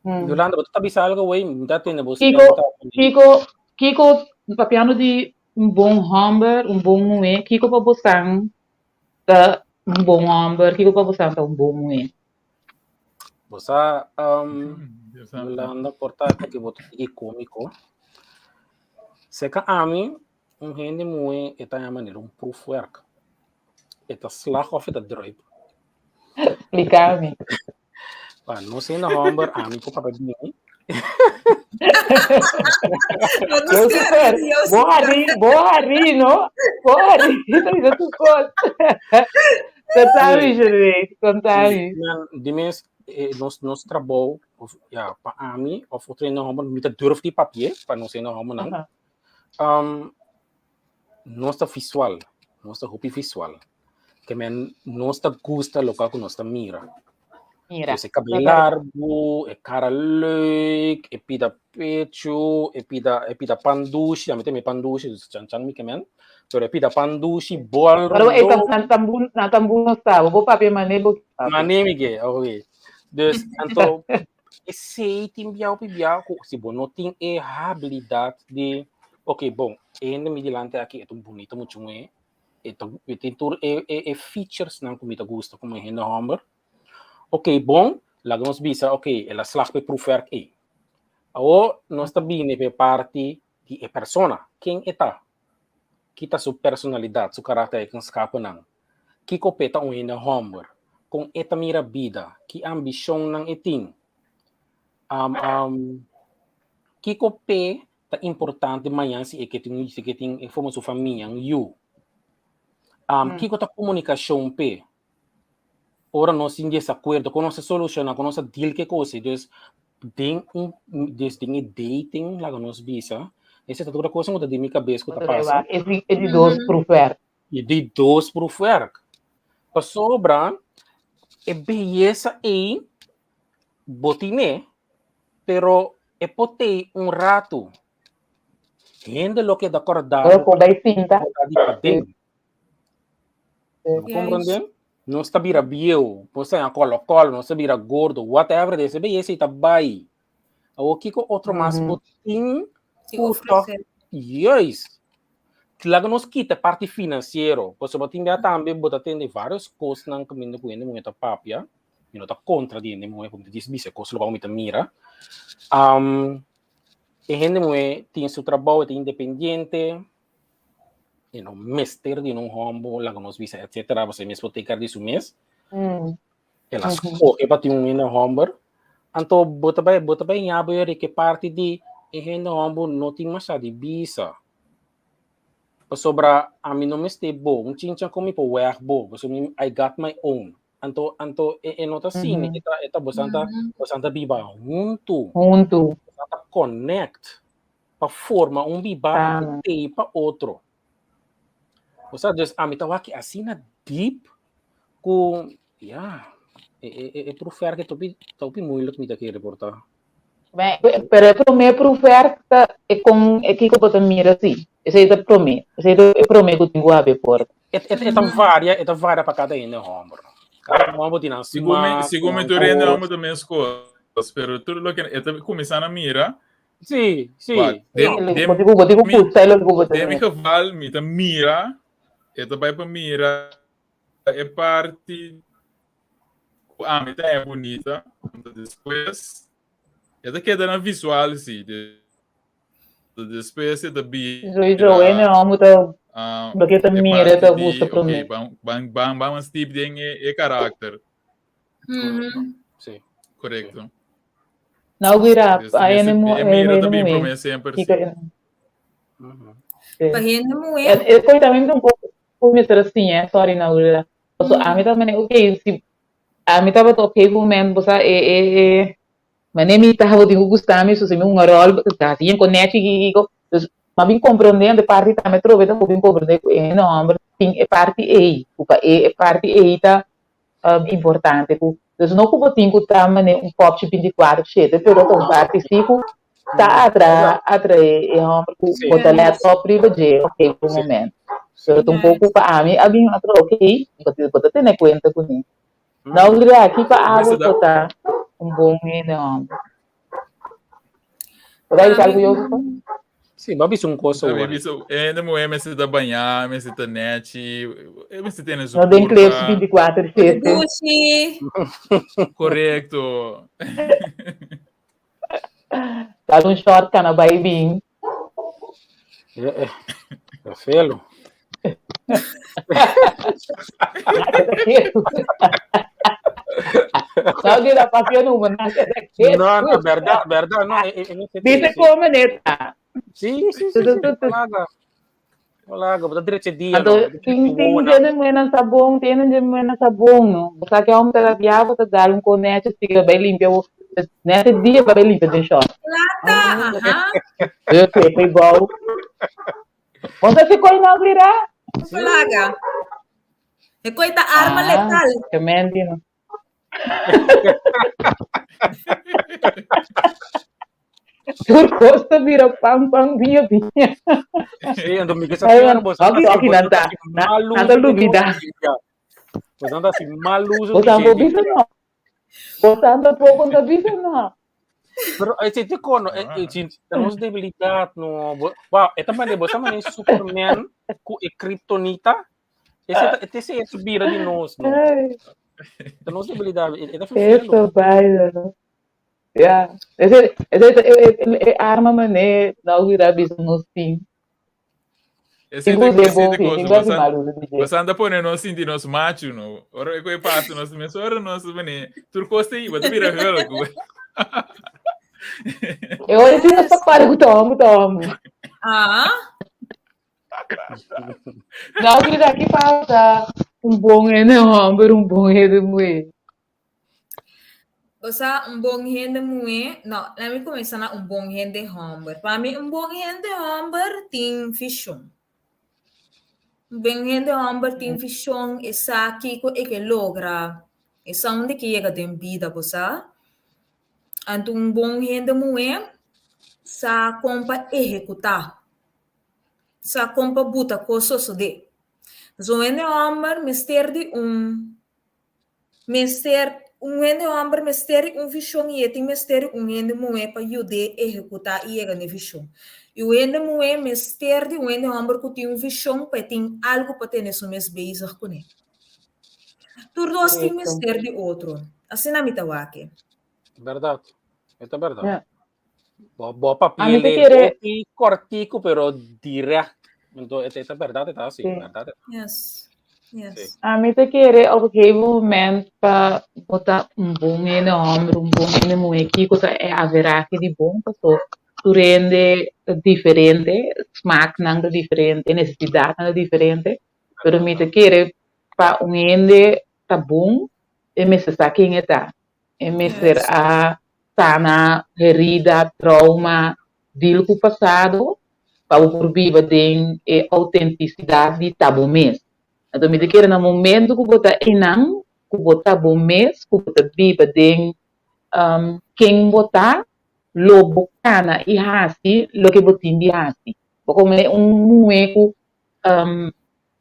Yolanda, bo ta bisa algo wey, mi ta tende bo Kiko, stem ta kiko, kiko, papiando di un bon hòmber, un bon muhé, kiko pa bosan ta un bon hòmber, kiko pa bosan ta un bon muhé? Bo sa, Yolanda, por ta porque bo ta tiki kómiko. Seka ami, un hende muhé e ta yama manera un proefwerk. E ta slag òf e ta druip. Splika mi. Pa no ser na homber, ami ku papia bini. Lucifer, bo hari, bo hari, no? Bo hari, ta bisa tu kos. Kontami, Jeremy, kontami. Di mes, eh, nos, nos trabou, of, ja, pa ami, of otro hende homber, mi ta durf di papia, pa no ser na homber nan. Nos ta visual, nos ta hopi visual. Ke men nos ta gusta loke ku nos ta mira. Mira. Dus e kabel largu, e kara leuk, e pida pechu, e pida, e pida pan dushi, ami ta mi pan dushi, dus chan chan mi ke men. Pero e pida pan dushi, bol Pero e rondó. tam, tambu, na tambu no sa, bo papia mané bo papia. Mané mi ke, oké. Dus, anto, esei tin bia hopi bia ku si bo no tin e habilidat di, oké, bon, e hende mi dilanti aki e ta un bunito muchu muhé, e ta e tin tur e e e features nan ku mi ta gusta komo hende hòmber. Oké, bon, laga nos bisa, oké, el a slag pa e proefwerk ei. Awor nos ta bini pa e parti di e persona, ken e ta? Ki ta su personalidat, su karakter, eigenskapennan? Kiko p'e ta un hende hòmber? Kon e ta mira bida? Ki ambishonnan e tin? Kiko p'e ta importante mañan si e ke tin si ke tin e forma su famia, un yu? Kiko ta komunikashon p'e? Ora nos tin desakuerdo, kon nos ta solushoná, kon nos ta deal ku e kos ei? Dus den un dus den e dating laga nos bisa, esei ta tur e kosnan ku ta den mi kabes ku ta pasa. E di e di dos proefwerk. E di dos proefwerk. Pasobra e beyesa ei bo tin'é, pero. E por tei un ratu. Hende lo keda kòrda Ora ku bai sinta. di paden. Bo komprondé? Nos ta bira bieu, nos ta kolo kolo, nos ta bira gordo, whatever it is, e beyesa ei ta bai. Awor kiko otro mas bo tin ku tòg juist. Laga nos kita e parti finansiero, pasobra tin bia tambe bo ta tende varios kosnan kaminda ku hende muhé ta papia, mi no ta kontra di hende muhé, mi ta djis bisa e kos loke mi ta mira. E hende muhé tin su trabou, e ta independiente, e no mester di un hòmber, laga nos bisa etcetera, pasobra e mes por take care di su mes. El a skohe pa tin un hende hòmber. Anto bo ta bai bo ta bai ña bo yori ke parti di e hende hòmber no tin masha di bisa. Pasobra ami no mester bo, un chincha ku mi por wèg bo, pasobra mi I got my own. Anto anto e e no ta asina, e ta e ta bosan ta bosan ta biba huntu. Huntu. Bosan ta connect pa forma un biba ku tei pa otro. Osea, dus ami ta wak asina deep ku ya, e e e proefwerk ta hopi ta hopi moeilijk mi ta kere por ta. Pero e promé proefwerk ta e kon e kiko bo ta mira si. Esei ta promé. Esei ta e promé ku tin ku habia por. E e ta varia, e ta varia pa kada hende hòmber. Kada hòmber tin nan smak. Segun mi tur hende hòmber ta mes kos, pero tur loke e ta kuminsá na mira Sí, sí. Wak, den, den, Bo tin ku bo tin ku pusta e loke ku bo ta den mi mira. geval mi ta mira, e ta bai pa mira e parti ku ami ta haña bunita, anto despues e ta keda na visual sí, de, despues e ta Sowieso, bira e no ta ah, loke ta e mira parti ta di, gusta ok, promé. ban, ban, ban, ban mas diep den e, e karakter. Mhm. Sí. Korekto. Nou bira Dus a mester, ene mu e mira ene ta bin muhé. promé semper, Kiko sí. e Sí. Pa hende muhé. E e koi tambe un poco ku mester a siña, sorry Naura. Paso ami ta mane ok, si ami tabata ok ku men, bo sa e e e mane mi ta bo tin ku gusta mi, so si mi hunga ròl, ta hasi yen konechi kiko kiko. Dus m'a bin komprondé ante parti tambe atrobe ta bo bin komprondé ku e hende hòmber tin e parti ei, ku pa e e parti ei ta importante ku dus no ku bo tin ku ta mane un popchi binticuatro shete pero ta un parti si ku ta atra atrae e homber ku bo ta let op riba dje ok un momento pero ta un poco pa ami a bin atra ok bo ta tene cuenta kuné nou aki pa abo por ta un bon hende homber. Bo ta bisa algu Joseph? Sí, bo a bisa un kos Bo awor. bisa, hende muhé mester ta bañá, mester ta nèchi, e mester tene su No den clips kurpa. 24 7. Dushi. Korekto. Dal un short kana bai bin. Eh, eh. Ta felo. No, di la pasión humana. No, no, verdad, verdad, no. Eh, eh, Dice come neta. Sí, sí, sí. sí. Olaga. Olaga, bo ta drecha dia, Anto, no. tin tin gente muena sabon, tienen gente muena sabon, no. Bo sa que hombre ta rabiado, ta dar un conecho, sigue bai limpia, nesse dia bai limpia den short. Plata, aha. Eu sei, foi igual. Bo sa si koi no glira? Plaga. E koi ta arma Ah, letal. que menti no. Tur kos ta bira pan pan biña biña. Sí, anto mi ke sa Ay, fiera bo ok, ok, nan ta, nan ta lubida. Bo nan ta hasi mal uso Bo di tampoco dje. bisa no. Bo tampoco ta bisa no. Pero e te kono, e e ta nos debilidad no. Bo, wow, e ta mane, bo sa mane Superman ku e kriptonita. Ese ta, ese e bira di nos, no. Ay, Ta nos debilidad, e ta vervelend. eso baila, no. Ja, ese, ese, e, e, e arma mané, nou bira bisa nos tin. Ese Tin ku te, us'é ese bon, te sí, cosa, tin ku hasi bosan, mal uso di dje. bosan ta pone nos sinti nos macho, no. Ora ku e pasa nos mes, ora nos mane, tur kos te iba, ta bira hulk. E ora sí nos ta para ku ta homo, ta homo. Ah, Nou bira aki pasa un bon hende homber, un bon hende muhé. Osea, un bon hende muhé, no, laat mi kuminsá na un bon hende hòmber. Pa mi un bon hende hòmber tin vishon. Un bon hende hòmber tin vishon, e sa kiko e ke logra, e sa unda e ke yega den bida, bo sa. Anto un bon hende muhé. Sa kon pa ehekutá. Sa kon pa buta kos sosodé. Pasobra un hende hòmber mester di un mester un hende hòmber mester di un vishon i e tin mester di un hende muhé pa yud'é ehekutá i yega n'e vishon. I un hende muhé mester di un hende hòmber ku tin un vishon pa e tin algu pa tene su mes bezig kuné. Tur dos tin mester di otro. Asina mi ta wak e. Bèrdat. E ta bèrdat. Ja. Bo, bo A mi papiel te e kere, hopi kortiku, pero direct. Anto, e ta bèrdat, e ta así, sí. bèrdat. Yes. Sí. Yes. A mi te kere op een gegeven moment pa bo ta un bon hende hòmber, un bon hende muhé, kiko ta e averahe di bon? Paso tur hende ta diferente, smaaknan ta diferente, nesesidatnan ta diferente, pero mi ta kere pa un hende ta bon, e mester sa ken e ta. E mester a sana herida, trauma, deal ku pasado pa bo por biba den e autentisidat di ta bo mes. Anto mi ta kere na momento ku bo ta einan, ku bo ta bo mes, ku bo ta biba den ken bo ta, lo bo kana i hasi loke bo tin di hasi. Bo kome un muhé ku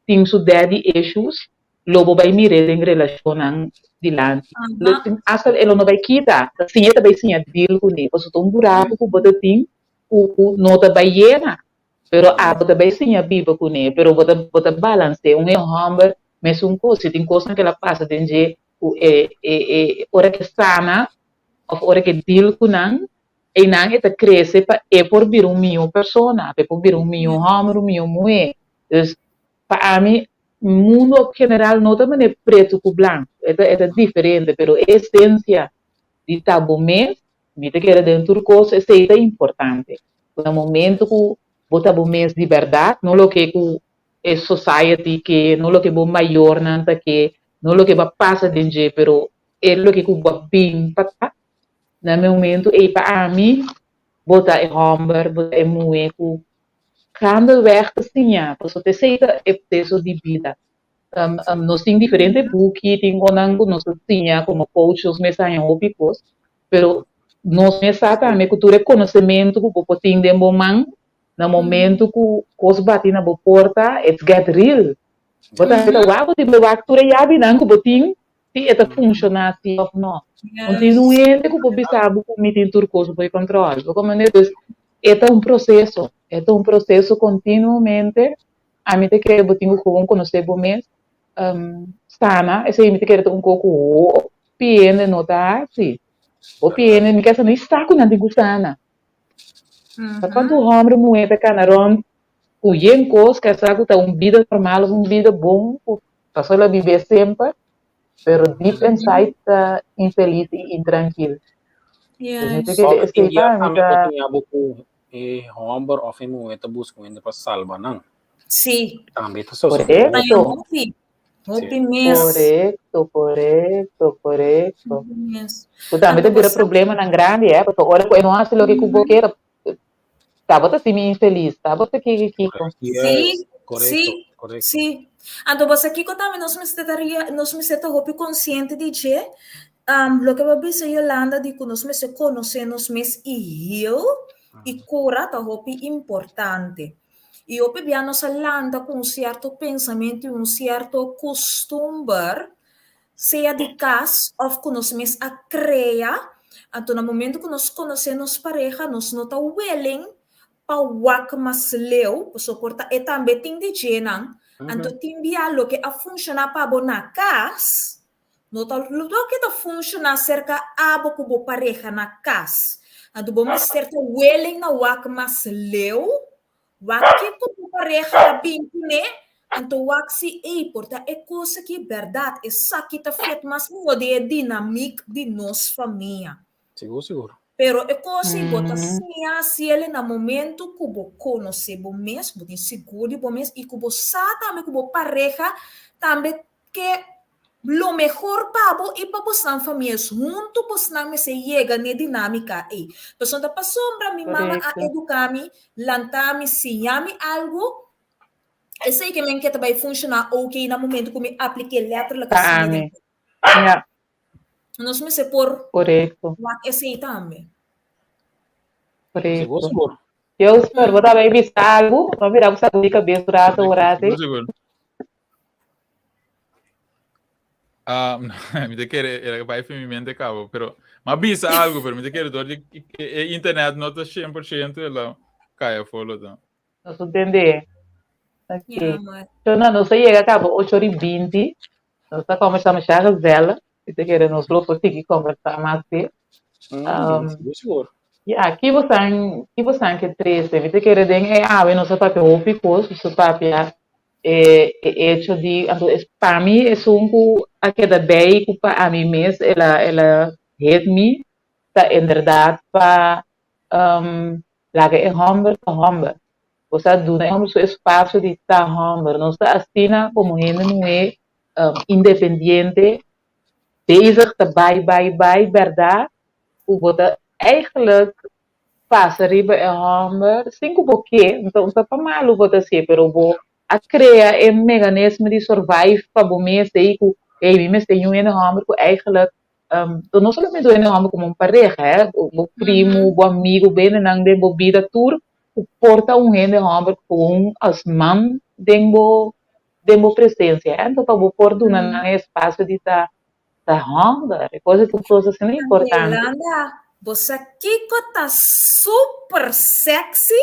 tin su daddy issues, lo bo bai mir'é den relashonnan dilanti. Lo tin asta e lo no bai kita, ta siña ta bai siña deal kuné, pasobra ta un buraku ku bo ta tin ku ku no ta bai yena, pero abo ta bai siña biba kuné, pero bo ta bo ta balans'é. Un e hòmber mesun kos, si tin kosnan ku el a pasa den dje ku e e e ora ke sana òf ora ke deal ku nan, einan e ta krese pa e por bira un mihó persona, pa e por bira un mihó hòmber, un mihó muhé. Dus pa ami mundo general no ta manera pretu ku blanku, e ta e ta diferente, pero e esensia di ta bo mes, mi ta kere den tur kos esei ta importante. Ku na momento ku bo ta bo mes di bèrdat, no loke ku e society ke, no loke bo mayornan ta ke, no loke bo a pasa den dje, pero e loke ku bo a bin pa ta, na momento ei pa ami bo ta e hòmber, bo ta e muhé ku Gaandeweg ta siña, pasobra esei ta e proseso di bida. Nos tin diferente buki, tin onan ku nos ta siña komo coach, nos mes haña hopi kos, pero nos mes sa tambe ku tur e konosementu ku bo por tin den bo man, na momento ku kos bati na bo porta, it's get real. Bo ta ta wak, bo tin bo wak tur e yabinan ku bo tin, si e ta funshoná si òf no. No tin un hende ku por bisa bo ku mi tin tur kos bou kòntròl. Bo komprendé? Dus e ta un proseso, e ta un proseso kontinuamente. Ami ta kere bo tin ku gewoon konosé bo mes, sana, esei mi ta kere ta un kos ku hopi hende no ta hasi. Hopi hende, mi kasa no i sa ku nan tin ku sana. Ta kuantu hòmber i muhé ta kana rònt ku yen kos ke a sa ku ta un bida normal òf un bida bon ku pasobra el a bib'é semper, pero deep inside ta infelis i intrankil. Yes. Sòf tin dia tambe por tin abo ku e hòmber òf e muhé ta buska un hende pa salba nan. Sí. Tambe ta sosodé. Korekto. Hopi, hopi mes. Korekto, korekto, korekto. Hopi mes. Ku tambe ta bira problemanan grandi, eh, pasobra ora ku e no hasi loke ku bo kier, Tabata si mi infelis, tabata kiko kiko. Sí, Korekto, sí, korekto. sí. Anto bo sa kiko tambe nos mester ta ria, nos mester ta hopi konsiente di dje, loke bo a bisa Yolanda di ku nos mester konosé nos mes i heal i kura ta hopi importante. I hopi bia nos a lanta ku un sierto pensamentu i un sierto kustumber sea di kas òf ku nos mes a krea, anto na momento ku nos konosé nos pareha nos no ta willing pa wak mas leu, pasobra por ta e tambe tin di djenan, anto tin bia loke a funshoná pa bo na kas no ta loke ta funshoná serka abo ku bo pareha na kas, anto bo mester ta willing na wak mas leu Wak kiko bo pareha ta bin kuné, anto wak si ey por ta e kos aki bèrdat, esaki ta fit mas mihó den e dinamik di nos famia. Sigur, sigur. Pero e kos ei bo ta siña hasiel na momento ku bo konosé bo mes, bo tin sigur di bo mes i ku bo sa tambe ku bo pareha tambe ke lo mehor pa bo i pa bosnan famia. Es huntu bosnan mester yega n'e dinámika ei. Pasobra ta pasobra mi mama a eduká mi, lantá mi, siñá mi algu, esei ke men ke ta bai funshoná oké na momentu ku mi aplik'é lèterlik asina den. Nos mester por wak esei tambe. Sigur, Korekto. sigur. Josper, bo ta bay bisa algu? Bo a mira bo sakudi kabes un rato, un Korekto, rato. sigur, sigur. Ah, mi ta kere, era bai fin mi mente cabo, pero ma bisa algo, pero mi ta kere door di e internet no ta 100% e la cai afó lo ta. Nos entende. Ok. Ja, maar. So, no, nos a yega cabo ocho ora y binti. Nos ta conversa masha gezellig. Mi ta kere nos lo por sigui conversa mas te. Sigur, sigur. Ja, ki bosan, ki bosan ke trese? Mi ta kere den e awe nos a papia hopi kos, nos a papia e e hecho di, anto es pa mi esun ku a keda bei ku pa ami mes el a el a hit mi ta inderdaad pa laga e hòmber ta hòmber. Bo sa duna e hòmber su espasio di ta hòmber. Nos ta asina komo hende muhé independiente, bezig ta bai bai bai bèrdat ku bo ta eigenlijk pasa riba e hòmber sin ku bo ke, no ta no ta pa malu bo ta hasié, pero bo a krea e meganismo di survive pa bo mes ei ku hey mi mester yu hende hòmber ku eigenlijk no solamente un hende hòmber komo un pareha hè, bo primu, bo amigu, bo hendenan den bo bida tur ku por ta un hende hòmber komo as man den bo den bo presensia hè, anto pa bo por duna nan e espasio di ta ta hòmber, e kos ta un kos asina importante. Yolanda, bo sa kiko ta super sexy?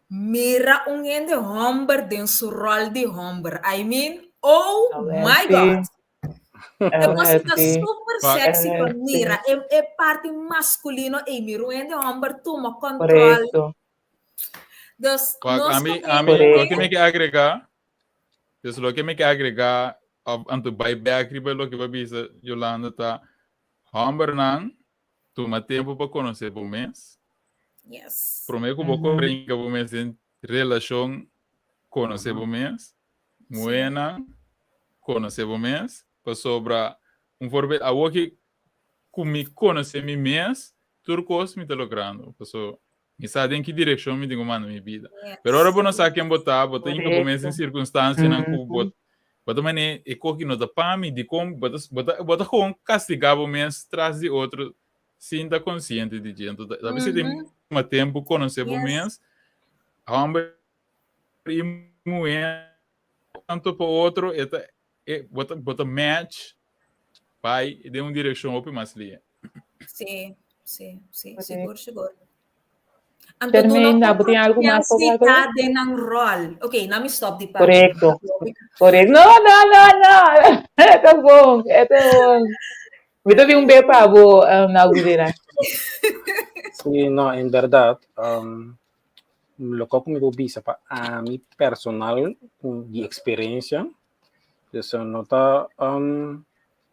Mira un hende hòmber den su ròl di hòmber. I mean, oh my God! E kos ta super sexy pa mira. E, e parti maskulino ei, mira un hende hòmber tuma kòntròl. Dus, nos Ami, komo ami, hende loke mi ke agregá, dus loke mi ke agregá, of anto bai bèk riba loke bo a bisa, Yolanda, ta hòmbernan tuma tempu pa konosé bo mes. Yes. Promé ku bo brinka bo mes den relashon, konosé bo mes. Muhénan, konosé bo mes, pasobra un voorbeeld, awoki ku mi konosé mi mes, tur kos mi ta logrando, paso mi sa den ki direkshon mi tin ku manda mi bida. Pero ora bo no sa ken bo ta, bo ta hinka bo mes den sirkunstansianan ku bo bo ta manera e koki no ta pa mi, dikon bo ta bo ta bo ta gewoon kastigá bo mes tras di otro sin ta konsiente di dje. Anto ta mester tin tuma tempu konosé bo mes, hòmber i muhé tanto pa otro e ta e bo ta bo ta match bai den un direkshon hopi mas lia. Sí, sí, sí, sigur, sigur. Anto duna Termina, bo otro tin algu mas pa chance di papia? ta den nan rol. Ok, na mi stop di papia. Korekto, korekto. No, no, no, no. E ta bon, e ta bon. Mi ta bin un be pa bo, um, na Gudera. Sí, no, en berdad, um, loke ku mi por bisa pa ami personal di eksperensia, dus no ta um,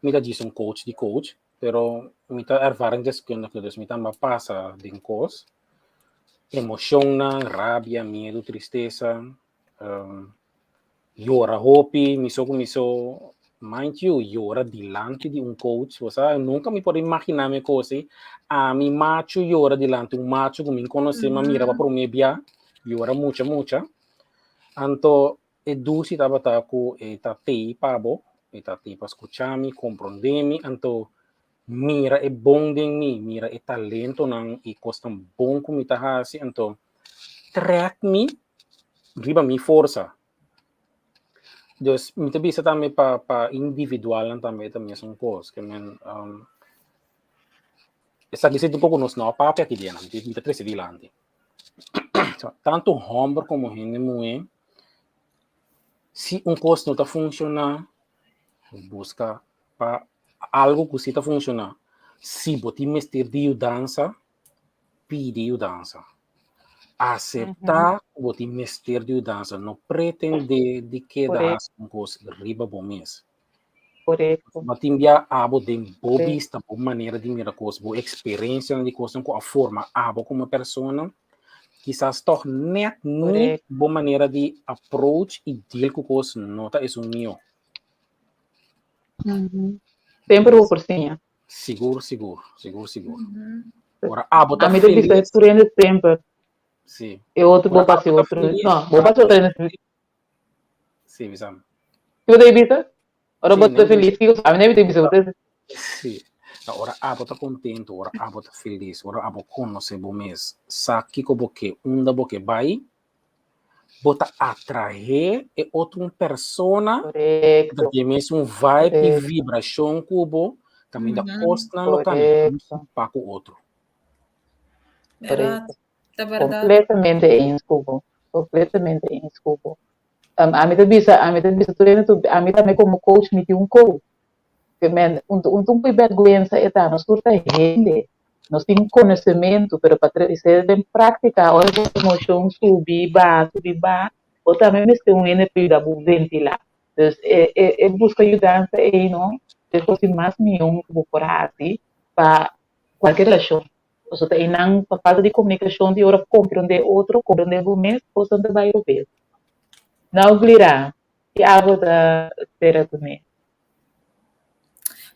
mi ta djis un coach di coach, pero mi ta ervaringsdeskundige, dus mi tambe a pasa den kos, emoshonnan, rabia, miedu, tristesa, um, yora hopi, mi so ku mi so, mind you, yora dilanti di un coach, bo sa, nunka mi por imaginá mi kos ei, ami machu yora dilanti un machu ku mi konosé, mi a mira pa promé bia, yora mucha mucha, anto e dushi tabata ku e ta tei pa bo, e ta tei pa skucha mi, komprondé mi, anto mira e bon den mi, mira e talentonan i kosnan bon ku mi ta hasi, anto trèk mi riba mi forsa. Dus mi ta bisa tambe pa pa individualnan tambe ta mesun kos, ke men um, esaki si un poko nos no a papia aki dianan, mi ta trese dilanti. Tantu hòmber komo hende muhé, si un kos no ta funshoná, buska pa algu ku si ta funshoná. Si bo tin mester di yudansa, pidi yudansa. Aseptá ku bo tin mester di yudansa, no pretendé di keda hasi un kos riba bo mes. Korekto. Bo tin bia abo den bo bista, bo manera di mira kos, bo eksperensianan di kosnan ku a forma abo komo persona, kisas tòg nèt ni bo manera di approach i deal ku kos no ta esun mihó. Semper bo por siña. Sigur, sigur, sigur, sigur. Ora abo ta Ami ta bisa felis. tur hende semper. Sí. E otro bo Ora pasa e abo ta otro. felis, No, bo pasa otro hende. Sí, bisa. Kiko ta bisa? Ora Sí, bo ta nee, felis, kiko? Ami ta bisa, bo ta Sí. Ta ora abo ta kontentu, ora abo ta felis, ora abo konosé bo mes, sa kiko bo ke, unda bo ke bai, bo ta atraé e otro un persona ku ta den mesun vibe i vibrashon ku bo, kaminda kosnan lo kambia pa ku otro. Bèrdat, ta bèrdat. Kompletamente eens ku bo, kompletamente eens ku bo. Ami ta bisa, ami ta bisa tur hende, ami tambe komo coach mi tin un coach. Ke men, un un un pui bèrgwensa e ta, nos tur ta hende, nos tin konosementu, pero pa trese den práktika ora bo emoshon subi baha, subi baha, bo tambe mester un hende pa yuda bo ventilá. Dus e e e buska yudansa ei no, ta e kos di mas mihó ku bo por hasi pa kualke relashon. Pasobra ta einan pa falta di komunikashon di ora komprondé otro, komprondé bo mes, kosnan ta bai robes. Nau Glira, ki abo ta spera kuné?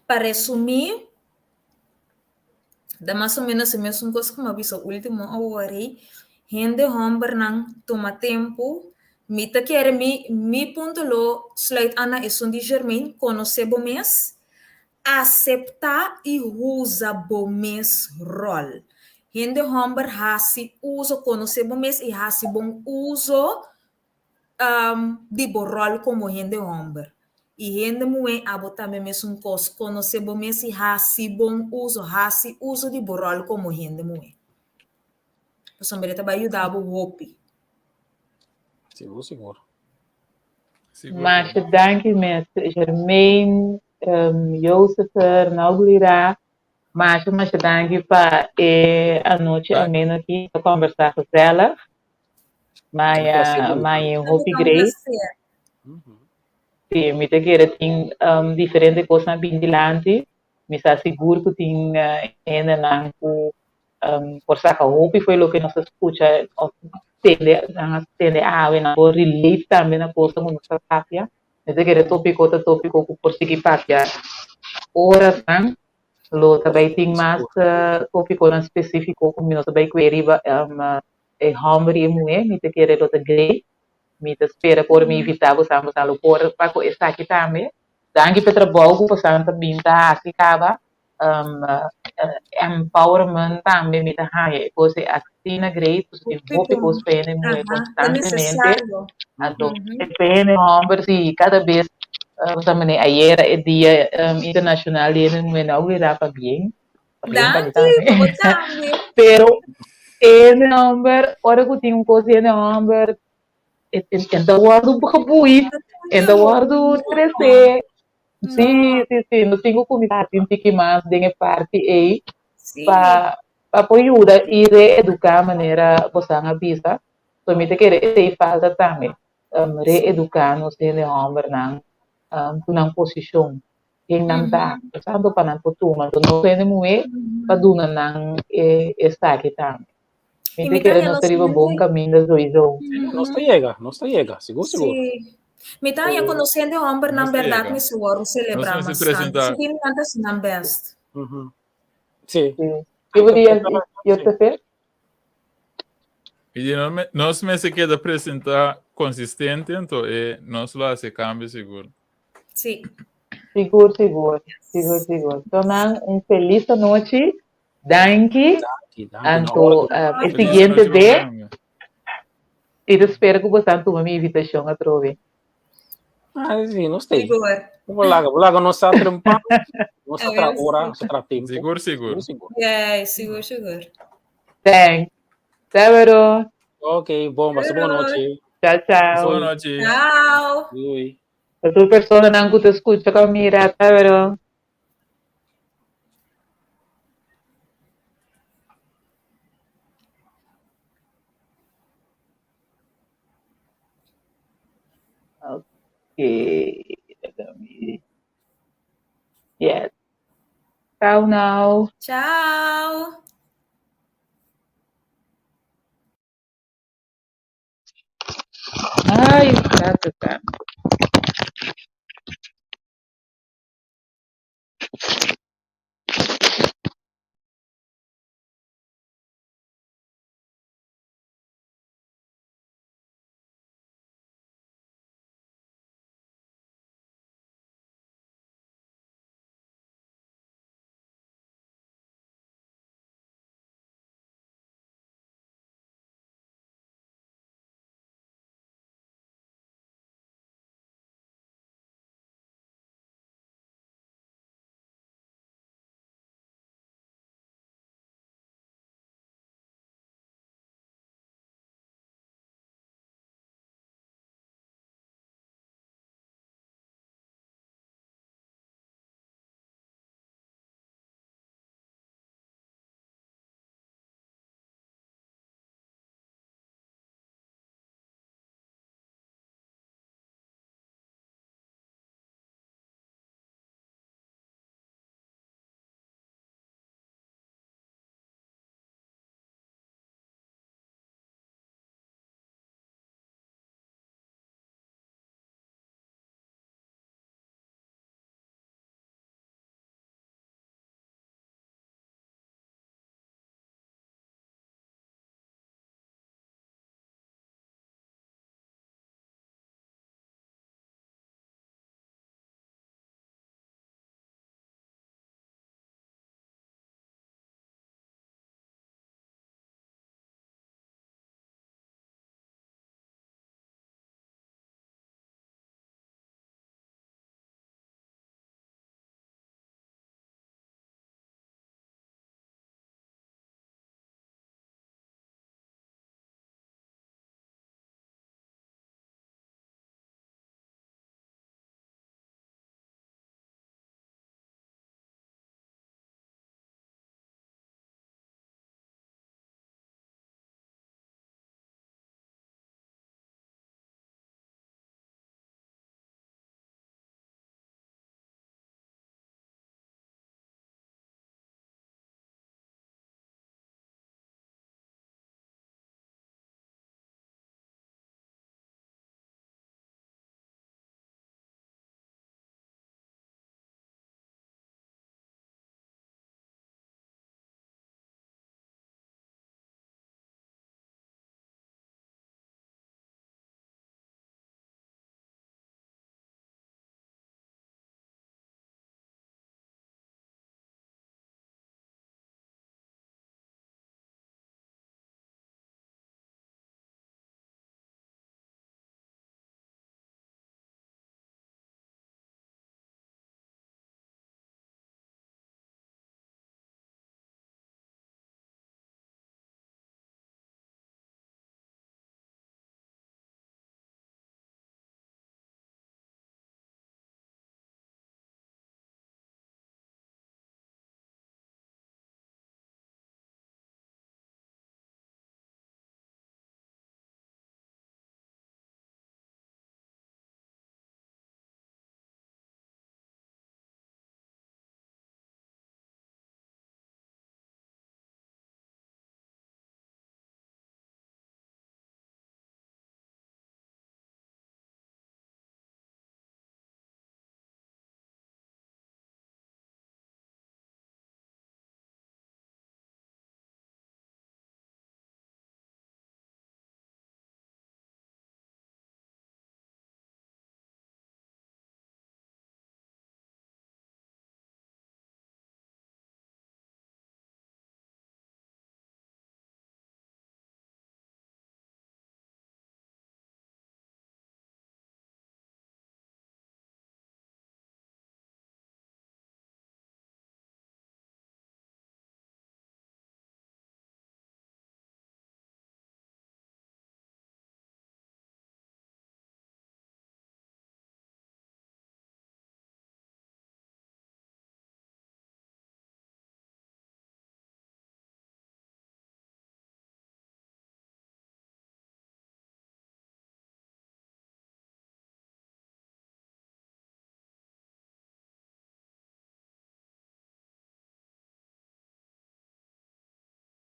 Pa resumí, ta mas o ménos e mesun kos ku mi a bisa último awor ei, hende hòmbernan tuma tempu, mi ta kere mi mi punto lo sluit an na esun di Germaine, konosé bo mes, aseptá i usa bo mes ròl. Hende hòmber hasi uso, konosé bo mes i hasi bon uso di bo ròl komo hende hòmber. I hende muhé abo tambe mesun kos, konosé bo mes i hasi bon uso, hasi uso di bo ròl komo hende muhé. Pasobra e ta bai yuda bo hopi. Sigur, sigur. Masha danki mes Germaine, Josepher, Nauglira. Masha masha danki pa e anochi ameno aki pa kombersá gezellig. Maya maya hopi great. Sí, mi ta kere tin diferente kosnan bin dilanti. Mi sa sigur ku tin hendenan ku por saka hopi for loke nos a skucha òf tende nan a tende awe, nan por relate tambe na kosnan ku nos ta papia. Mi ta kere tópiko ta tópiko ku por sigui papia orasnan. Lo ta bai tin mas tópikonan spesífiko ku nos ta bai kue riba e hòmber i e muhé. Mi ta kere lo ta great. Mi ta spera ku ora mi invitá boso boso lo por pa ku esaki tambe. Danki pa e trabou ku boso ta bin ta hasi kaba. Empowerment tambe mi ta haña e kos ei asina great pasobra tin hopi kos pa hende muhé konstantemente. Anto pa hende hòmber si kada bes bo manera ayera e dia internashonal di hende muhé no a wira pabien, pabien pa mi tambe. Pero e hende hòmber ora ku tin un kos di hende hòmber e ta wòrdu gebui, e ta wòrdu tresé. Sí, sí, sí, nos tin ku kuminsá hasi un tiki mas den e parti ei pa pa por yuda i reeduká manera bosan a bisa. So mi ta kere esei falta tambe, reeduká nos hende hòmbernan ku nan posishon, ken nan ta, tantu pa nan por tuma. Anto nos hende muhé pa duna nan e esaki tambe. Mi ta kere nos ta riba bon kaminda soiso. Nos ta yega, nos ta yega, sigur sigur. Sí. Mi ta haña ku nos hende hòmbernan bèrdat mester wòrdu selebrá mas tantu. Si tin nan ta hasi nan bèst. Sí. Ki bo di Josephe? Mi di nos mester keda presentá konsistente anto e nos lo hasi e kambio sigur. Sí. Sigur sigur. Sigur sigur. Tonan un felis anochi. Danki. Anto e siguiente be i ta spera ku boso a tuma mi invitashon atrobe. Ah, sí, nos te. Bo laga, bo laga nos sa trempa, nos sa tra ora, nos sa tra tempo. Sigur, sigur. Sigur. Yeah, sigur, sigur. Thanks. Severo. Ok, bon, pasa bon nochi. Ciao, ciao. Bon nochi. Ciao. Doei. Pa tur personanan ku ta skucha ku mira, severo. Okay. Yes. Ciao now. Ciao. Ay, gracias.